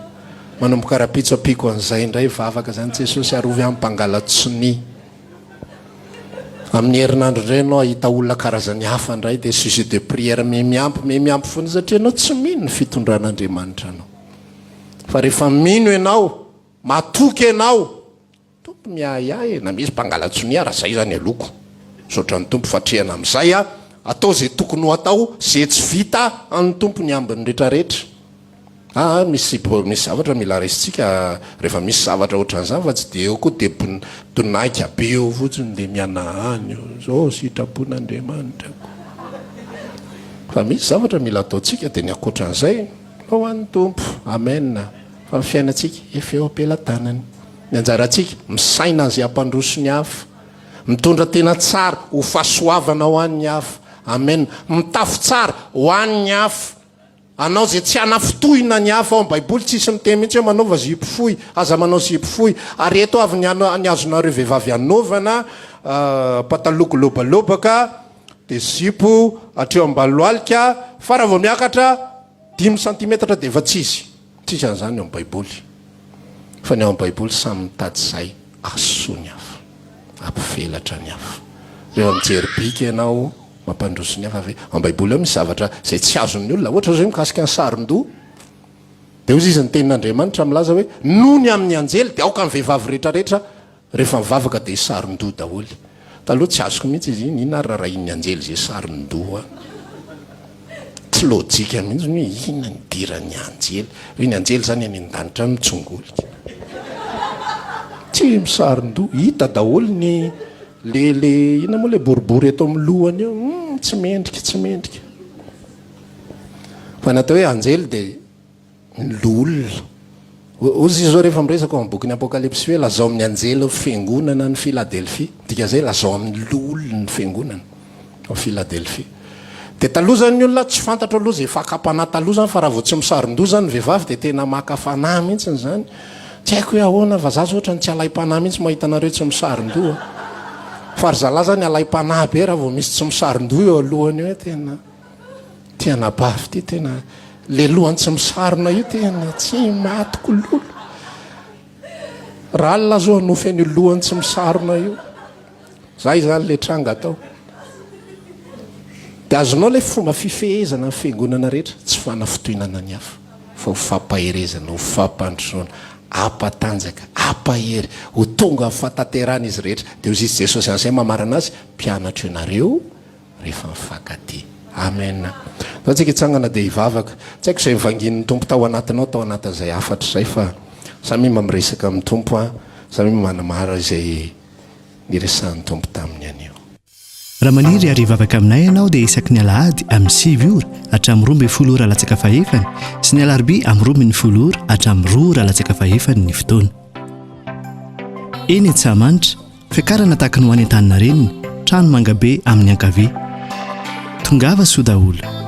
Manomboka rapitso ampiako an'izay indray vavaka zany Jesosy arovy aho mpangala-tsonia. Amin'ny herinandro indray ianao hahita olona karazany hafa indray dia sujet de prière mihamiampy mihamiampy foana satria ianao tsy mino ny fitondran'Andriamanitra anao. Fa rehefa mino ianao, matoky ianao, Tompo miahiahy e, na misy mpangala-tsonia raha zay zany aloko. Misaotra ny Tompo fa atrehana amizay a, atao ze tokony ho atao, ze tsy vita an'ny Tompo ny ambiny retraretra. Aa misy misy zavatra mila raisintsika rehefa misy zavatra otran'izany fa tsy de eo koa de donaika be eo fotsiny de mihanahana eo, zao sitrapon'Andriamanitra ko. Fa misy zavatra mila ataontsika de ny ankoatran'izay ho an'ny Tompo. Amen. Fa ny fiainantsika efa eo am-pelatanany. Ny anjarantsika, misaina izay hampandroso ny hafa. Mitondra tena tsara ho fahasoavana ho an'ny hafa. Amen. Mitafy tsara ho an'ny hafa. Anao izay tsy hanafintohina ny hafa. Ao amin'ny Baiboly tsisy miteny mihitsy hoe manaova zipo fohy, aza manao zipo fohy. Ary eto avy ny ny azonareo vehivavy anaovana pataloha gilobalobaka, dia zipo hatreo ambany lohalika, fa raha vao miakatra dimy santimetatra dia efa tsy izy. Tsisy an'izany ao amin'ny Baiboly. Fa ny ao amin'ny Baiboly samy mitady izay hahasoa ny hafa, hampivelatra ny hafa. Rehefa mijery bika ianao, mampandroso ny hafa ve? Ao amin'ny Baiboly ao misy zavatra izay tsy azon'ny olona. Ohatra izao mikasika ny saron-doha. Dia hoy izy ny tenin'Andriamanitra milaza hoe, noho ny amin'ny anjely dia aoka ny vehivavy rehetrarehetra Rehefa mivavaka dia saron-doha daholo. Taloha tsy azoko mihitsy izy iny, inona ary rarahin'ny anjely izay saron-doha? Tsy lojika mihitsy ny hoe inona ny idiran'ny anjely. Hoe ny anjely izany any an-danitra any mitsongolika. Tsy misaron-doha, hita daholo ny le le inona moa le boribory eto amin'ny lohany eo, hum tsy mendrika, tsy mendrika. Fa ny atao hoe anjely dia ny loholona. Hozy izy zao rehefa miresaka ao amin'ny bokin'ny Apokalypsy hoe lazao amin'ny anjely ny fiangonana any Filadelfia. Dikan'izay lazao amin'ny loholona ny fiangonana ao Filadelfia. Dia taloha zany ny olona tsy fantatro aloha izay fakam-panahy taloha zany fa raha vao tsy misaron-doha zany ny vehivavy dia tena maka fanahy mihitsy izany. Tsy haiko hoe ahoana fa za zao ohatran'ny tsy alaim-panahy mihitsy mahita anareo tsy misaron-doha. Fa ry zalahy zany alaim-panahy be raha vao misy tsy misaron-doha eo alohany eo hoe tena Ty anabavy ty tena le lohany tsy misarona io tena tsy matiko lolo. Raha alina zao hanofy an'io lohany tsy misarona io. Zay zany le tranga atao. De azonao le fomba fifehezana ny fiangonana rehetra, tsy fanafintohinana ny hafa fa ho fampaherezana, ho fampandrosoana, hampatanjaka, hampahery, ho tonga amin'ny fahatanterahana izy rehetra. De hoy izy Jesosy an'izay mamarana azy, mpianatro ianareo rehefa mifankatia. Amen. Ndao tsika hitsangana dia hivavaka. Tsy haiko izay nivangian'ny Tompo tao anatinao tao anatin'izay hafatra izay fa samia mba miresaka amin'ny Tompo an, samia mba manamara izay niresahan'ny Tompo taminy anio. Raha maniry ary hivavaka aminay ianao dia isaky ny alahady amin'ny 9 ora hatramin'ny 12 ora latsaka fahefany sy ny alarobia amin'ny 12 ora hatramin'ny 2 ora latsaka fahefany ny fotoana. Eny Antsahamanitra, Fiakarana tahaka ny ho any Antaninarenina, trano mangabe amin'ny ankavia. Tongava soa daholo.